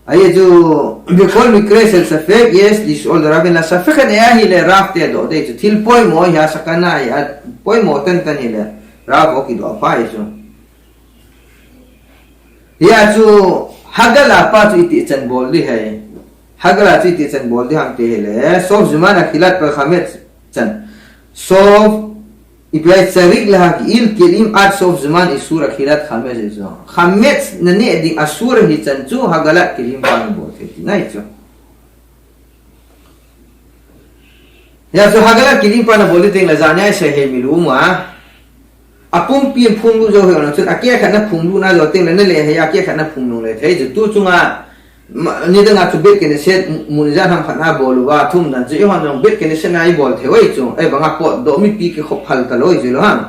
Ahi chu, Bechol Mikre Shel Safek, yes, this all the Rav in la Safek and ahi le Rav te doh ding chu. Thil poimo hi a sakana hi a poimo tan tan hile. Rav ho kidoh pha ahi chu. Hia chu Hagala pa chu iti chan bol di hai. Hagala chu iti chan bol di ham ti hile. Sof Zeman Achilat pa Chametz chan. Sof ipi hai Tzarik Lehagi'il Kelim Ad Sof Zeman Isur Achilat Chametz ahi chu. Chametz naneh ding asur ahi chan chu Hagalat Kelim pa nabol thei ti ahi chu. Hia chu Hagalat Kelim pa nabol di teng le jan a sei hei mi lou ma. A pumpi in phung lut jou hi, chun a keh khat na phung lut na jou teng le na le hei a keh khat na phung nung le thei chu tu chunga, ma, nidang a chu Beit Knesset mun jan ham khat na bol uva, thum dan chu i hon jong Beit Knesset na i bol thei uve chu, ei bang a potdoh mipi kikhop phal talou chu lou ham.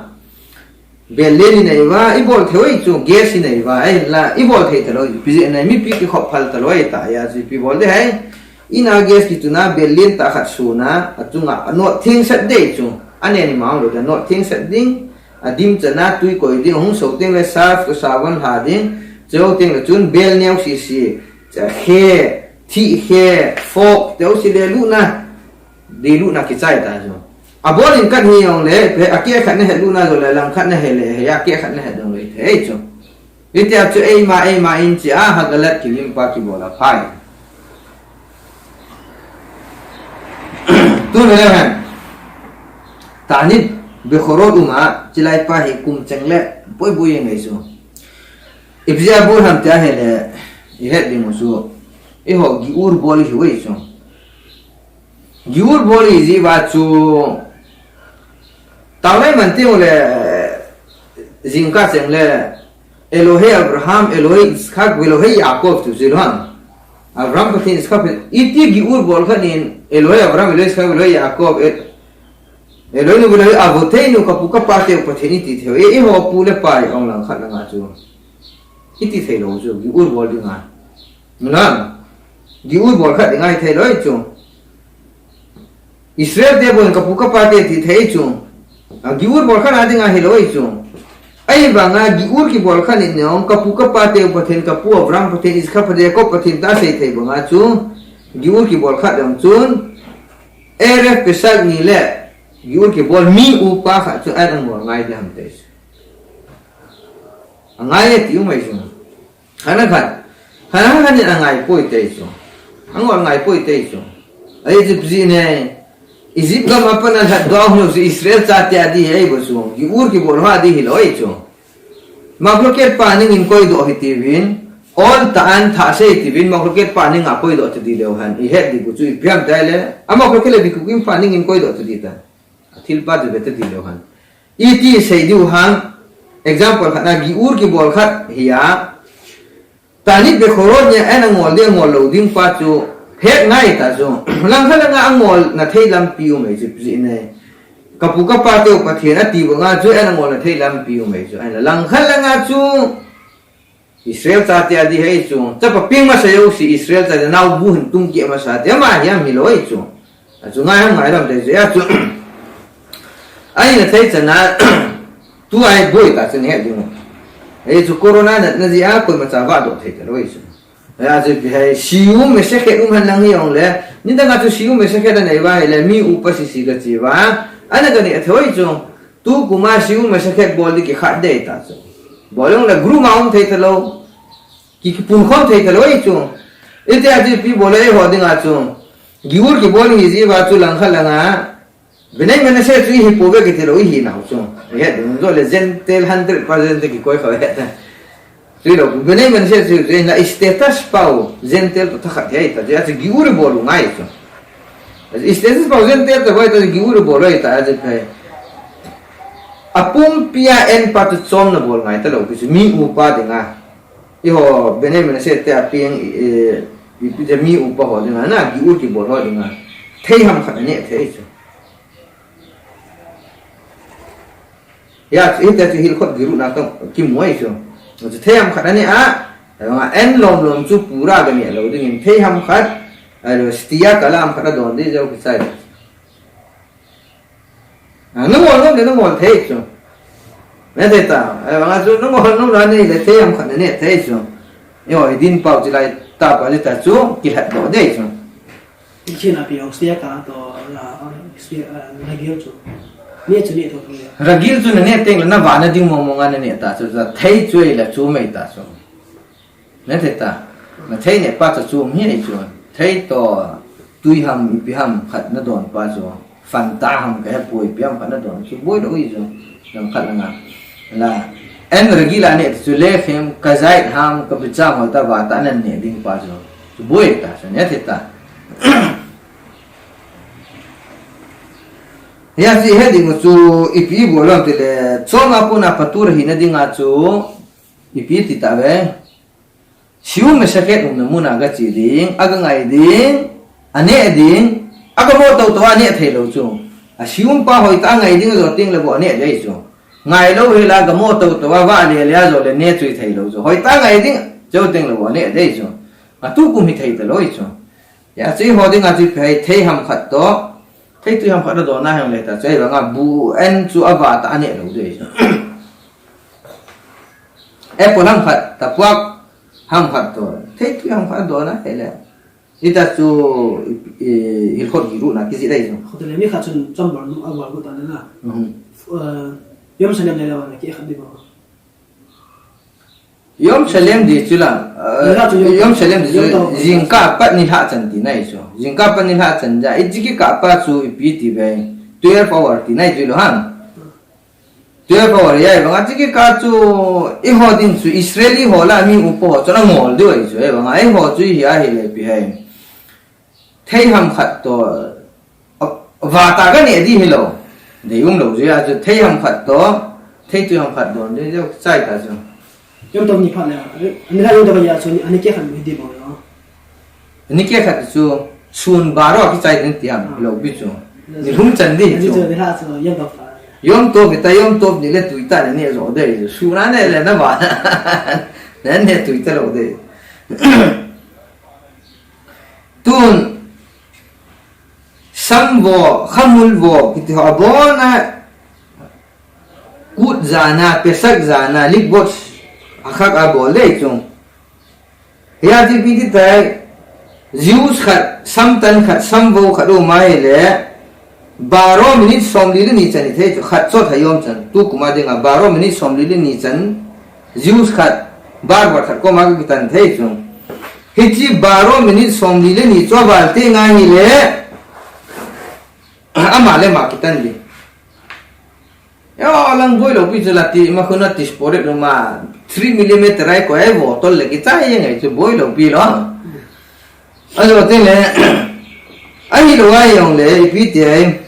Bel le ni nei uva, i bol thei uve chu, gas i nei uva, ei la, i bol thei talou chu, pi jeh a nei mipi kikhop phal talou ta, hia chu ipi bol di hai. In a gas kituna bel lentah khat suna, a chunga, a not theng sat ding chu. A neh ni mang lou ding, a not theng sat ding, a dim chan a tui koi ding, hung so teng le surf toh sabon lha ding, cheu teng le chun bel neo sisi, cha khe, thih khe, fork, teu si le lutna, di lutna kichai ta chu. A bol in kat hi jong le, pe, a keh khat na het lutna jong le, lang khat na het le, hei a keh khat na het jong le, thei chu. Hitia chu eima, eima in chi a Hagalat Kelim pa kibol a phai. Tu le hen. Ta'anit Bechorot um a, chilai pa hi kum cheng le, boi boi ngai chu. Ipi jeh a bol ham tia hile, i het ding u chu. Eiho giur bol hi uve chu. Giur bol i ji uva chu. Tau lai man teng le, jingkah cheng le, Elohe Abraham, Elohe Yitzchak, Elohe Yaakov ti ji lou ham. Abraham Pathen, Yitzchak Pathen, iti giur bol khat in, Elohe Abraham, Elohe Yitzchak, Elohe Yaakov, E-, Eloheinu, Elohe Avotenu, ka pu ka pa teu Pathen iti thei u. E, eiho pu le pa i ong lang khat lang a chu. Iti thei lou chu, giur bol ding a. Nang. Giur bol khat ding ahi thei lou chu. Israel te bon ka pu ka pa te ti thei chu. A giur bol khat a ding ahi lou chu. Ahivang a giur kibol khat in jong ka pu ka pa te Pathen, ka pu Abraham Pathen, Yitzchak Pathen, Yaakov Pathen ta sei thei bang a chu. Giur kibol khat jong chun. Erev Pesach ni le giur kibol mi upa khat chu a dang bol ngai ding ham te chu. A ngai e ti u mai chu. Hana khat. Hana khat in a ngai poi te chu. A ngol ngai poi te chu. Ahi chu pi ji ne. Egypt gam a pat a lhat doh a hung chu Israel chate a di hi ahi bou chu. Giur kibol ho a di hi lou ahi chu. Machloket pa ning in koidoh hi tiuvin. Ol ta an tha sei tiuvin. Machloket pa ning a koidoh ta di leu hen. I het di bou chu ipi ham ti le. A machloket le bikukim pa ning in koidoh ta di ta. A thil pa chu ve ta di leu hen. Iti sei diu ham, Example khat na, Giur kibol khat hi a, Tanit Bechorot nia ana ngol ding, ngol lou ding pa chu, het ngai ta chu. Langkhat langa angol na thei lampi um ei chu, pi ne. Kapu kapa teu Pathen ati banga chu, ana ngol na thei lampi um ei chu. Ana langkhat langa chu, Israel chate a di hei chu. Chapa ping masa jouse Israel chate nao bu hin tung keh masa te ama hiam hilou ei chu. A chu ngai ham ngai lam te chu. A chu. Ahi na thei chana, tu ai boi ta chu ne ding. Ei chu corona na, na ji a koima cha va do thei ta lou ei chu. A chu pi hei Siyum Mesakhet um han lang hi ong le. Ni dang a chu Siyum Mesakhet a nei va hei le mi upa sisi ka chi va. Ana ka ni a thei chu. Tu kuma Siyum Mesakhet bol di kikhat dei ta chu. Bol jong le group a um thei ta lou. Ki, kipun khom thei ta lou ei chu. Iti a chu ipi bol ei ho ding a chu. Giur kibol hi ji va chu langkhat langa. Bnei Menashe chu ihi pouve kiti lou ihi nau chu. Ihet ding jo le Gentile hundred percent te kikoi kha het. Chu lou, Bnei Menashe chu, chu na status pau Gentile to thakhat hei ta. Chu a chu Giur bol u ngai chu. Status pau Gentile to vai ta Giur bol u ei ta a chu phai. Apumpi a en pa chu chom na bol ngai ta lou pi chu mi upa dinga. Eiho, Bnei Menashe te a peng, eh, ipi te mi upa ho dinga, na, Giur kibol ho dinga. Thei ham khat ane thei chu. Ya, chu hite chu hilkhot Giur na tong, kimu ei chu. Chu thei ham khat ane a, nga en lom lom chu pura ka ne lou dingin thei ham khat, alo, stia kalam khat a don di jo kichai. A, nangol nom le nangol thei chu. Na thei ta. Ahivanga chu nangol nom le nei le thei ham khat na ne thei chu. Eiho, i din pau chi lai ta pa le ta chu, kilhat doh dei chu. Ichina pi ong stia ka to, la, stia, la gil chu. Ne chu ne to to ya. Ragil chu na ne teng le na va na ding mong mong a na ne ta chu, thei chu ei la chu mei ta chu. Na thei ta. Na thei ne pa chu chu mi ei chu. Thei to tui ham ipi ham khat na don pa chu. Fanta ham ka he poi ipi ham khat na don chu boi lou ei chu. Langkhat langa. La. En ragil a ne chu lechem ka zait ham ka bicham ho ta va ta na ne ding pa chu. Chu boi ta chu ne thei ta. Ya chu he ding chu ipi bol lou ti le. Chom a puna patur hi na ding a chu ipi ti ta ve. Siyum Mesakhet umna muna ka che ding, a ka ngai ding, a ne ding, a ka mo to to a ne thei lou chu. A Siyum pa hoi ta ngai ding a jo ting le bo a ne dei chu. Ngai lou hi la ka mo to to a va le le a jo le ne chui thei lou chu. Hoi ta ngai ding, jo ting le bo a ne dei chu. A tu kum hi thei ta lou chu. Ya chu eiho ding a chu phei thei ham khat to. Thei tui ham khat na don a hang le ta chu. Ei vang a bu en chu a va ta a ne lou dei chu. Apple ham khat, tapuak ham khat to. Thei tui ham khat don a hei le. Ita chu, i, i, hilkhot Giur na kiji dei chu. Khote le mi khat chun chom bol nu a bol gu ta na. Mhm. Eh, Yom Shalem le la na ki khat di ba. Yom Shalem di chu la. Eh, ni la chu Yom, Yom Shalem di chu. Yom Tov. Jingkah pat nilhah chan ti nai chu. Jingkah pat nilhah chan ja. Ichi kikah pa chu ipi ti ve. Twelve hour ti nai chu lou ham. Twelve hour, ya, ahivang a chu kikah chu, eiho ding chu, Israeli ho la mi upa ho chu, na ngol diu ahi chu, ahivang a, eiho chu, hi a, hi le, pi hai. Thei ham khat to, a, va ta ka ne di hi lou. Dei um lou, chu, ya, chu, thei ham khat to, thei tui ham khat don, dei, dei, chai ta chu. Yom Tov ni phat le, ani la Yom Tov ya chu, ani keh khat mu hi di bou yo. Ni keh khat chu, sun baro kichai ding ti ham, lou pi chu. Ni lhum chan di chu. Yom Tov ni ta, Yom Tov ni le tui ta ni jo dei chu. Sun a ne le na ba. Ne ne tui ta lou dei. Tun, samvo, khamulvo, kiti ho abon a, kut jana, Pesach jana, likvot, akhak abol dei chu. Hia chu ipi ti tai, Jews khat, samtan khat, samvo khat um ahile, baro minute somli le ni chan hithei chu, khat chot hayom chan, tukum a dinga, baro minute somli le ni chan, Jews khat, bar bar khat koma kitan thei chu. Hiche baro minute somli le ni chu aval teng ahile, ama le ama kitan ding. Yo, lang boi lou pi chu la ti, ma khuna ti sport lou ma, three millimeter ai ko ai bottle le kichai jeng ai chu boi lou pi lou. Ajo te le, ahilou a jong le, ipi ti ai.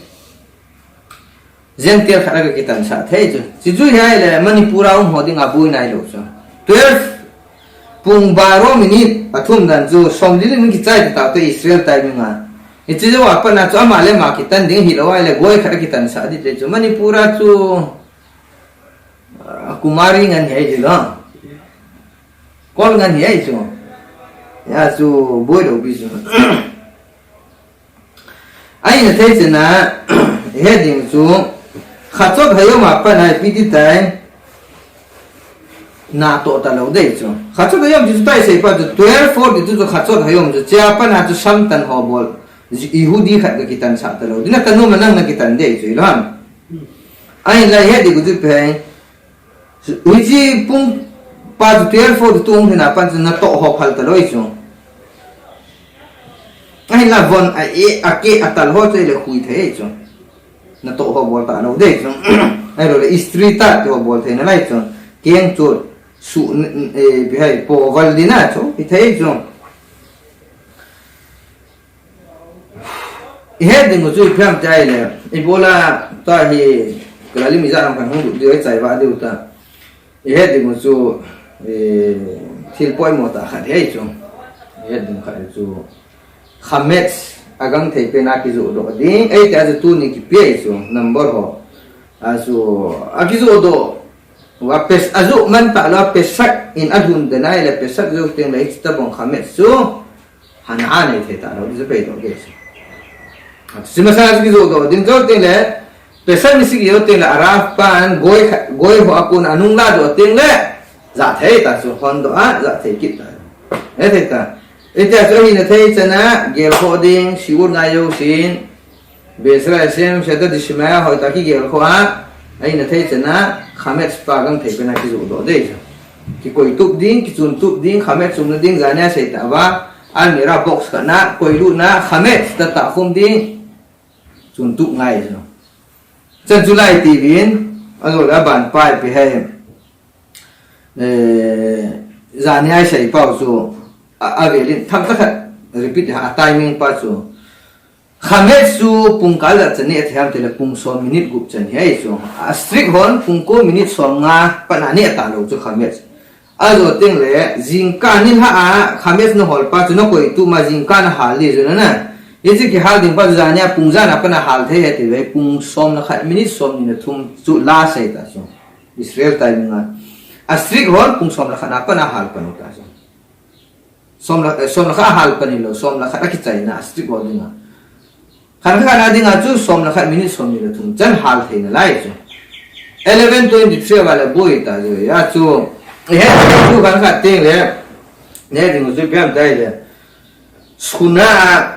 Gentile khat a ka kitansah thei chu. Chuchu hi ahile Manipur a um ho dinga boi nailou chu. Twelve pung baro minute a thum dan chu som li le ni kichai ta te Israel timing a. Hiche jou a pat na chu ama le ama kitan ding hilou ahile goi khat a kitansah ding te chu. Manipur a chu, ah, Kumari ngen hi ahilou. Kol ngen hi ahi chu. Hia chu boi lou pi chu. Ahina thei chana, he ding chu, Chazot Hayom a pat na ipi ti tai, natoh talou ding chu. Chazot Hayom chu tai sei pa chu, twelve forty-two chu Chazot Hayom chu, chea pat na chu samtan ho bol, Yehudi khat ka kitansah talou. Dina tanu ma nang na kitan ding chu, ilou ham. Ahinla he ding chu pen, Hiche pung pa chu twelve forty-two hung lhin a pat chu natoh ho phal talou chu. Ahinla von a e, a ke, a tal ho chu ahile khui thei chu. Natoh ho bol talou ding chu. Ahilou le istri ta ti ho bol thei nalai chu. Keng chu su, n-, n-, e, ipi ham, po val ding na chu, hi thei chu. I het ding u chu ipi ham ti ahile, ibola tua hi, ka Lalim ijat ham khat hung lut diu, i chai vah diu ta. I het ding u chu, eh, thil poimo tah khat hi ahi chu. I het ding khat chu, Hamas a gangthei pen a kijoh doh ding, eiti a chu tuni kipe ahi chu, number ho. A chu, a kijoh doh, a pes-, a joh man talou, a Pesach in a lhun den ahile, Pesach jou teng le, hiche tabang Hamas chu, Hana a nei thei talou, ti chu pei doh kei chu. Chuche masang a chu kijoh doh ding jou teng le, Pesach ni sagi jou teng le, Arab pan goi kha-, goi ho a kon a nung la doh teng le, ja thei ta chu, hon doh a, ja thei kit ta. He thei ta. Hitia chu ahina thei chana, gel khoh ding, shiur ngai jousen, Beis Hashem, Siyata Dishmaya, hoitah a kigel khoh a, ahina thei chana, Hamas pa gangthei pen a kijoh doh ding chu. Kikoi tup ding, kichun tup ding, Hamas chunna ding, jania sei ta uva, almirah box khat na, koi lut na, Hamas ta tah khum ding, chun tup ngai chu. Chan chu lai tivin, ajou le aban pa ipi ham. Eh, jania sei pau chu, a, avel in, themkhat khat, repeat ha, a timing pa chu. Hamas chu pung kal ijat chan neh thei ham tile pung som minute gup chan hi ahi chu. A strike hon pung ko minute som nga pat na neh talou chu Hamas. Ajou teng le jingkah nilhah a Hamas na hol pa chu na koi tup ma jingkah na hal ding chu na na. Hiche kihal ding pa chu jania pung ja na pat na hal thei ahi tile pung som le khat minute som ni le thum chu la sei ta chu. Israel timing a. A strike hon pung som le khat na pat na hal pan u ta chu. Som le, eh, som le khat a hal pan hilou, som le khat a kichaina, a strike ho dinga. Khat khat a dinga chu som le khat minute som ni le thum chan hal thei nalai chu. Eleven twenty-three a le boi ta chu, hia chu, eh, chu khat khat teng le, ne ding chu ipi ham ti ahile. Suna,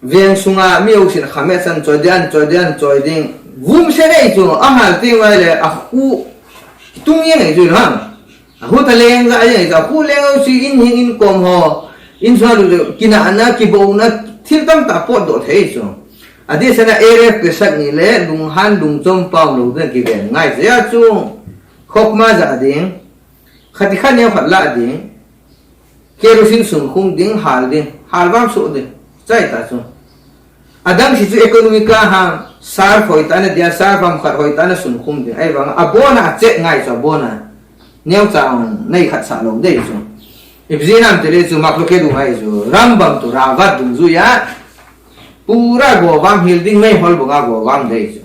Veng sunga mi jousen Hamas an choi ding, an choi ding, an choi ding. Vum se nei chu, ahal teng uleh, akhu tung jeng ahi chu ham. Akhu tha leng ja jeng ahi chu, akhu leng jouse in hing in kom ho. In sunga lu kinahna, kibouna, thil tamtah potdoh thei chu. Adeh sena Erev Pesach ni le, lunghan lungchom pau lou ding kiven ngai chu. Hia chu, khokma ja ding. Khat khat neo khat la ding. Kerosene sunkhum ding, hal ding, hal vang soh ding. Chai ta chu. Adang si chu economic a ha, sar hoi ta na dia, sar vam khat hoi ta na sunkhum ding. Ahivang, abona a check ngai chu abona. Neo chang nei khat sa lou dei chu. Ibzinam tele chu maklo ke dung ai chu. Rambam tu ravat dungjuia. Pura govang hil ding mei hol bunga govang dei chu.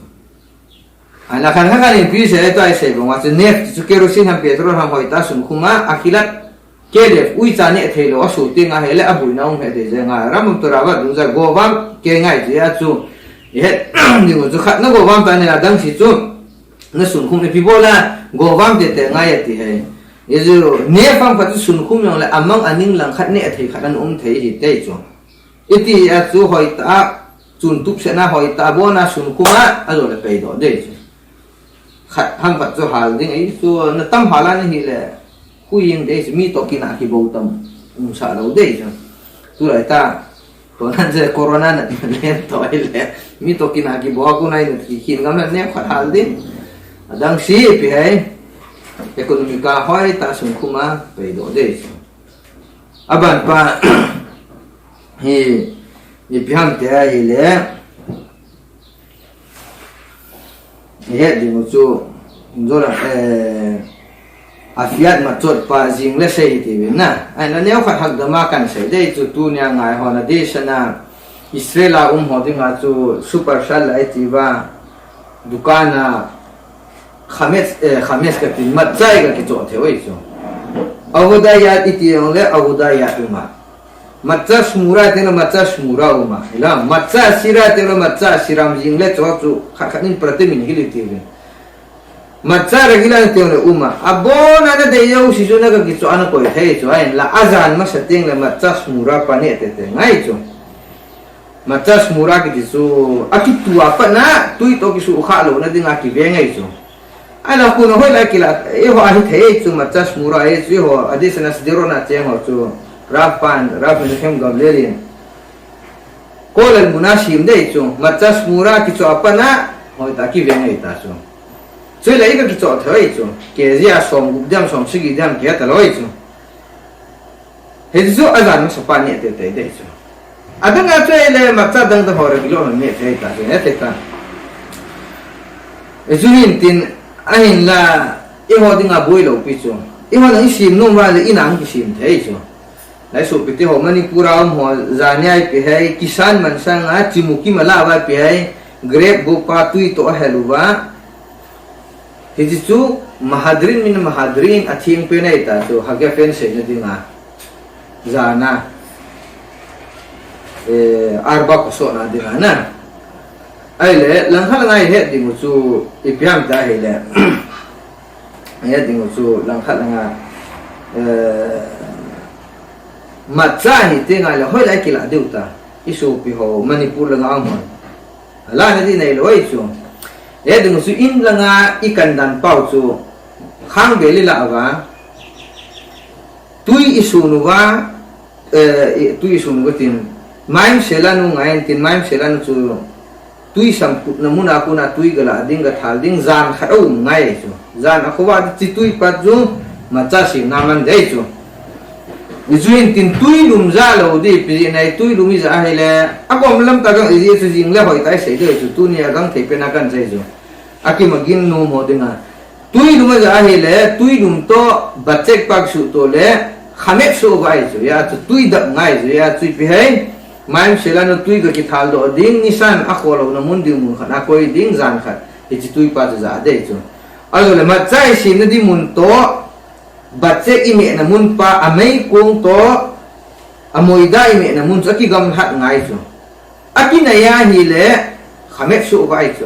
Ana khan khan in pi se to ai sei bang wa chu neft chu kerosene ham petrol ham hoi ta sunkhum a, akhilat K D F uicha neh thei lou a su ti nga hele a buina um he de je nga ram to ravat dungja govang ke ngai je a chu. He ni chu khat na govang ta ne adang si chu na sunkhum ipi bola govang te te ngai ati he. Ye chu neft ham khat chu sunkhum jong le amang aning lang khat neh thei khat an um thei hi te chu. Iti a chu hoi ta, chun tup sena hoi ta, abona sunkhum a, ajou le pei doh dei chu. Khat ham khat chu hal ding, ei chu, na tam hal a na hi le, hui jeng dei chu, mi to kina kibou tam, um sa lou dei chu. Tu lai ta, to nan je corona na len to ai le, mi to kina kibou a ku nai na ki khin ngam na ne khat hal ding. Adang si pi hai, economic a hoi ta sunkhum a, pei doh dei chu. Aban pa hi, ipi ham ti ahile, He ding u chu, inzola, eh, afiat machot pa jing le sei ti vin na. Ai na neo khat hakdama kan sei dei chu tunia ngai hon a desana Israel a um ho dinga chu super sal lai ti va dukan a khamet, eh, khamet ka tin matzah ka kicho thei oi chu. Avodaya iti ong le avodaya uma. Matzah shmura teng le matzah shmura uma. Ila matzah asira teng le matzah asira um jing le cho chu khat khat in pratimin hili ti vin. Matzah regila teng le uma. Abona na dei yo si chu na ka kicho ana koi thei chu. Ai la azan masa teng le matzah shmura pa ne te te ngai chu. Matzah shmura kiti chu akitua pa na tui to kisu kha lo na dinga kive ngai chu. Ai la khu na hoi la kila, eiho ahi thei chu matzah shmura e chu eiho adesana Sderot a cheng ho chu Rav pan, Rav Menachem Gamliel in. Kolel muna sim dei chu matzah shmura kicho pa na hoi ta kive ngai ta chu. Chu la i ka kicho thei chu. Ke jia som gup diam som sigi diam ke ta loi chu. Hiti chu azan masa pa ne te te dei chu. Adang a chu le matzah dang dang ho regular ne te ta chu ne te ta. E chu hin tin ahin la eiho dinga boi lo pi chu. Eiho na i sim nom va le i nang kisim thei chu. Lai su pi ti ho Manipur a um ho zania i pi hai kisan man sang a chimu ki mala va pi hai grep go pa tui to a helu va. Hiti chu Mahadrin min Mahadrin a thing pe nei ta chu Hagya pen sei na dinga. Zana. Eh, arba ko so na dinga na. Ai le, lang khat lang a i het ding u chu i piam ta hi le. I het ding u chu lang khat lang a. Eh, matzah hi te ngai le hoi lai kila diu ta. I su pi ho Manipur lang a um hon. La na di nei loi chu. E ding chu in langa i kan dan pau chu khang be li la va. Tui i sunu va, eh, i- tui i sunu va tin. Maim sela nu ngai tin maim sela nu chu tui sam kut na muna kuna tui gala ding ga thal ding zan khat um ngai chu. Zan a khova chi tui pa chu matzah si na man dei chu. Ni chu in tin tui lum za lo di pi nei tui lum i za hi le. A kom lam ta gang i ji chu jing le hoi tai sei dei chu tuni a gang thei pe na kan sei chu. A ki ma gin nu mo dinga. Tui lum a za hi le tui lum to bachek pak su to le khamet su vai chu ya chu tui dap ngai chu ya chu pi hai. Maim sela nu tui ga ki thal do ding ni san a kho lo na mun ding mun khat a koi ding zan khat. Hi chi tui pa chu za dei chu. A zo le matzah i sim na di mun to Bachek i meh na mun pa a mei kong to a moida i meh na mun chu a kigam lhat ngai chu. A kinai a hi le khamet su vai chu.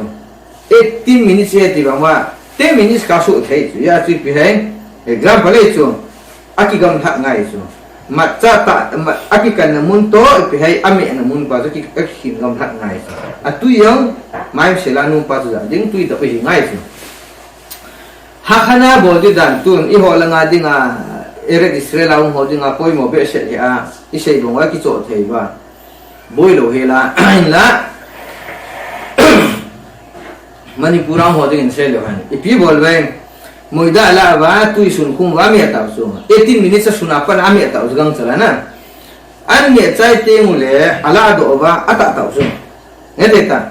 Eighteen minutes e ti vang va ten minutes ka su thei chu. Ya chu pi hai. Example e chu. A kigam lhat ngai chu. Matcha ta ma- a kikan na mun to pi hai a meh na mun pa chu ki a kigam lhat ngai chu. A tui yang mai sela nu pa chu ja ding tui ta pi ngai chu. Hakhana bol di dan tun, i ho langa dinga, Eretz Israel a um ho dinga, poimo behseh hi a, i sei bang a kicho thei va. Boi lo hela, la. Manipur a um ho dingin sei lo han. Ipi bol ve, moida la va, tui sun khum va mi a tau su. Eighteen minutes a sun a pan a mi a tau su gang chala na. An neh chai teng u le, a la doh uva, a tah tah u chu. Nge te ta.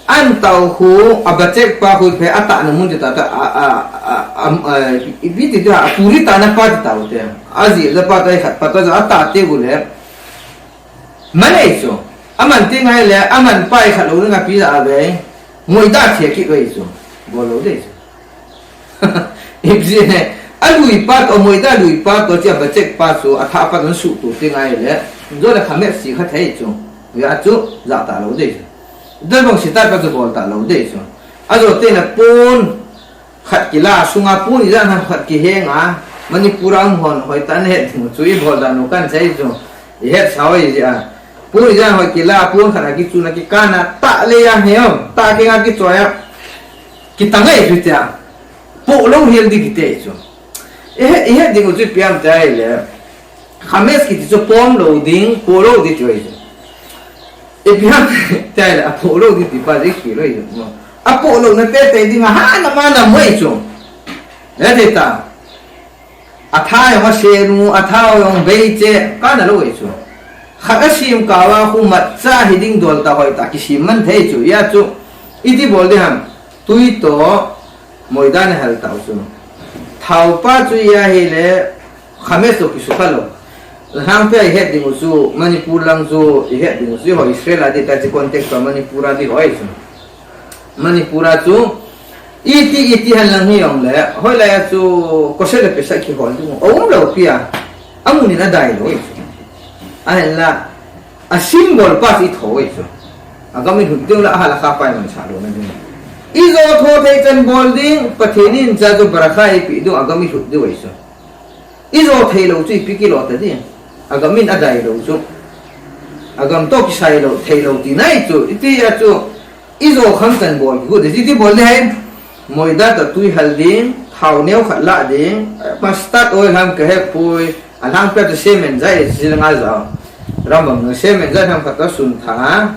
An tah u khu, a bachek pa khu phe, a tah na mun te ta ta, a, a, a, a, a, i, i, ti ta, a puri ta na pa te ta u te. A ji le pa ta i khat pa ta, a tah te u le. Man ei chu. A man te ngai le, a man pa i khat lo na pi la a ve. Ngoi da che ki ve chu. Bol lo de chu. Ipsi ne, a lui pa to, moida lui pa to, chia bachek pa chu, a tha pa to su tu ti ngai le, zo le khamet si kha thei chu, ya chu, za ta lo de chu. Dal bang si ta pa chu bol ta lo de chu. A zo te na pon, khat kila, sunga pon, i za na khat ki heng a, Manipur a um hon, hoi ta ne het chu, i bol da nu kan sei chu, i het sa hoi ji a. Pon i za hoi kila, pon khat a ki chu na ki kana, ta le ya he om, ta ki nga ki cho ya. Kitang ei chu tia. Po lo hel di kiti chu. I he, i he ding u chu piam ta i le. Khamet kiti chu pom lo ding, po lo di chu chu. I piam ta i le, a po lo di ti pa di ki lo i chu. A po lo na pe te ding a ha na ma na mo i chu. E te ta. A tha yong a senu, a tha yong bei che, ka na lo i chu. Khat a sim ka wa khu matcha hi ding dol ta hoi ta ki sim man thei chu. Ya chu, i ti bol di ham. Tui toh moida nahal tau chu. Thao pa chu ia hile, khames toh kisukha lou. Lhangpi a ihet ding u chu, Manipur lang chu ihet ding u chu, eiho Israel a ding tachu context toh Manipur a ding u ahi chu. Manipur a chu, iti, iti henlang hijongle, hoilai a chu, kosei le pesa kihol ding u aum lou pi a, amun in adai lou ahi chu. Ahinla, a symbol pa chu itho ahi chu. Agam ilhut ding u le ahal a kha pa imansah louna ding. Ijo tho thei chan bol ding, Pathen in cha chu barakha eipeh ding, agam ilhut ding u ahi chu. Ijo thei lou chu ipi kilo ta ding. Agam in adai lou chu. Agam toh kisai lou, thei lou tina ahi chu. Iti a chu, ijo kham chan bol kigot ding, iti bol ding ahi. Moida toh tui hal ding, thao neo khat lah ding, mustard oil ham kahe poi, alhangpi a chu semen jai, sila nga jao. Rambam na semen jai ham khat toh sun tha.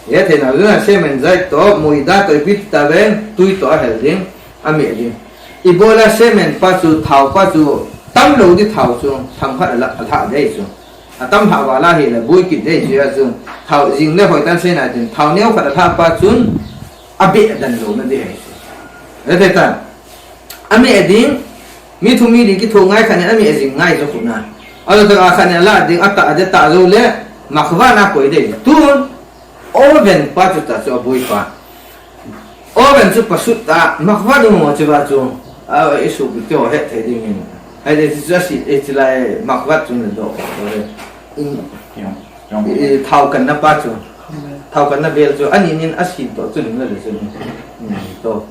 Ihet theina ding a semen jai toh, moida toh ipi ti tauve, tui toh ahal ding, ameh ding. Ibola semen pa chu, thao pa chu, tam lou ding thao chu, themkhat alah, alah ding ahi chu. Atam lhah val a hile, boi kit ding ahi chu, a chu, thao jing le hoitah in seina ding, thao neo khat alah pa chun, abeh dan louna ding ahi chu. Ihet ta. Ameh ding, mi thum mi li kitho ngai khat in ameh jing ngai chu khu na. Ajo tah a khat in alah ding, atah ding, atah jou le, makhvat na koi ding. Tun, oven pa chu tah chu aboi pa. Oven chu pasut ta, makhvat u mo chu ba chu. A, isu bi teo het thei ding in. Hai de chu asi, e chu lai makhvat chu na do. In, Jong, jong. I, thao kanna pa chu. Thao kanna bel chu. Ani nin asi to chu nin le chu. Hmm, to.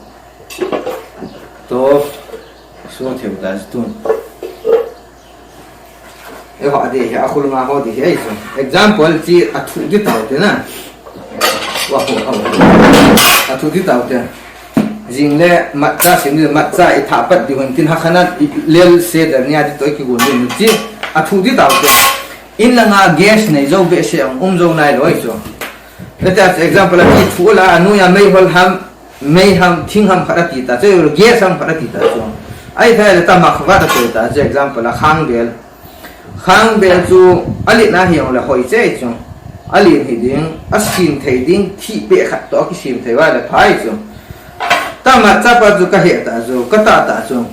To. So theu ta chu. Eiho a ding hi, akhul nga ho ding hi, ahi chu. Example chi athu ding tau te na. Wa ho, ho. Athu ding tau te. Jing le matcha sim le matcha itha pat ding hon tin ha khana i lel se da nia ding toh kigon ding chi. Athu ding tau te. In langa gas nei jou behseh um, um jou nai lou ahi chu. Let us example a ithu la anu ya mei hol ham Mei ham, thing ham khat ati ta chu, gas ham khat ati ta chu. Ahi thei le ta makhvat ati ta chu, example a khangbel. Khangbel chu, alen a hijongle hoi cheh chu. Alen hi ding, asim thei ding, thih peh khat toh akisim thei uva le pha ahi chu. Ta matcha pa chu kahe ta chu, katah ta chu.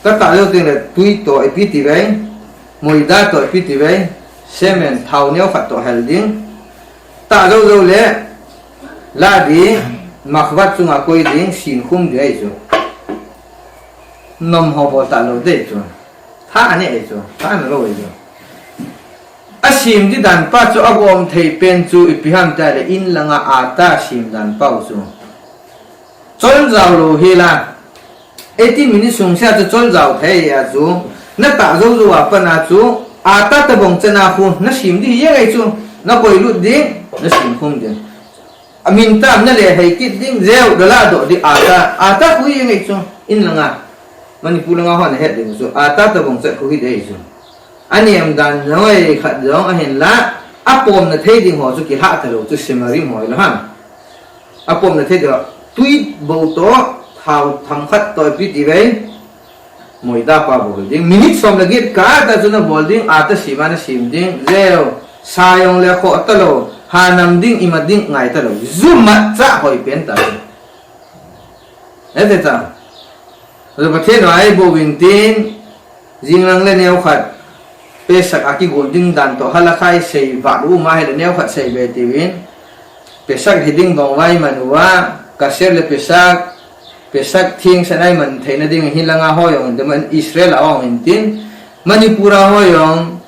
Katah jou teng le tui toh ipi ti ve, moida toh ipi ti ve, semen thao neo khat toh hal ding. Tah jou jou le, lah ding, makhvat chunga koi ding, sin khum ding ahi chu. Nom ho bol ta lou ding chu. Tha ani ahi chu, tha ana lou ahi chu. Asim ding dan pa chu agom thei pen chu ipi ham ti le in langa atta sim dan pa u chu. Chol jao lou hi la. Eighteen minutes sung sia chu chol jao thei a chu. Na tah jou jou a pat a chu. Atta tabong chan a khu. Na sim ding hi jeng ahi chu. Na koi lut ding. Na sim khum ding. Amin tam na le hei kit ding. Jeu da la doh ding atta. Atta khu hi jeng ahi chu. In langa. Manipur langa hon het ding chu. Atta tabong chan khu hi ding ahi chu. Anem dan noi khat jong ahin la, apomna thei ding ho chu kilha ta lou chu semarim ho ilo ham. Apomna thei ding ho, tui bou toh, thao themkhat toh ipi ti ve, moida pa bol ding. Minute som le get kah ta chu na bol ding, atta sim a na sim ding, jeu, sa jong le khoh ta lou, ha nam ding, ima ding ngai ta lou. Ju matcha hoi pen ta. Ete ta. Pathen vaipo uvin tin, jing lang le neo khat, Pesach a kigon ding dan toh, halakhai sei vat u ma hile neo khat sei ve tiuvin. Pesach hi ding bang uva iman uva, kasher le Pesach, Pesach thengsan a iman theina ding hin langa ho jong, Israel a jong hin tin, Manipur a ho jong,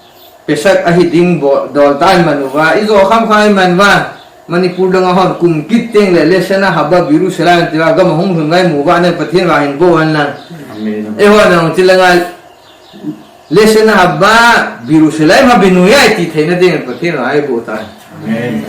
Pesach ahi ding bou, dol tah in man uva, ijo kham kham in man uva. Manipur langa hon kum kit teng le, Lashana Haba Birushalayim tia gam a hung lhun ngai mu uva, na Pathen vang hin bou hen lang. Amen. Eiho nang chi langa, Lashana Haba Birushalayim Habinui iti theina ding Pathen vang hin bou tan. Amen.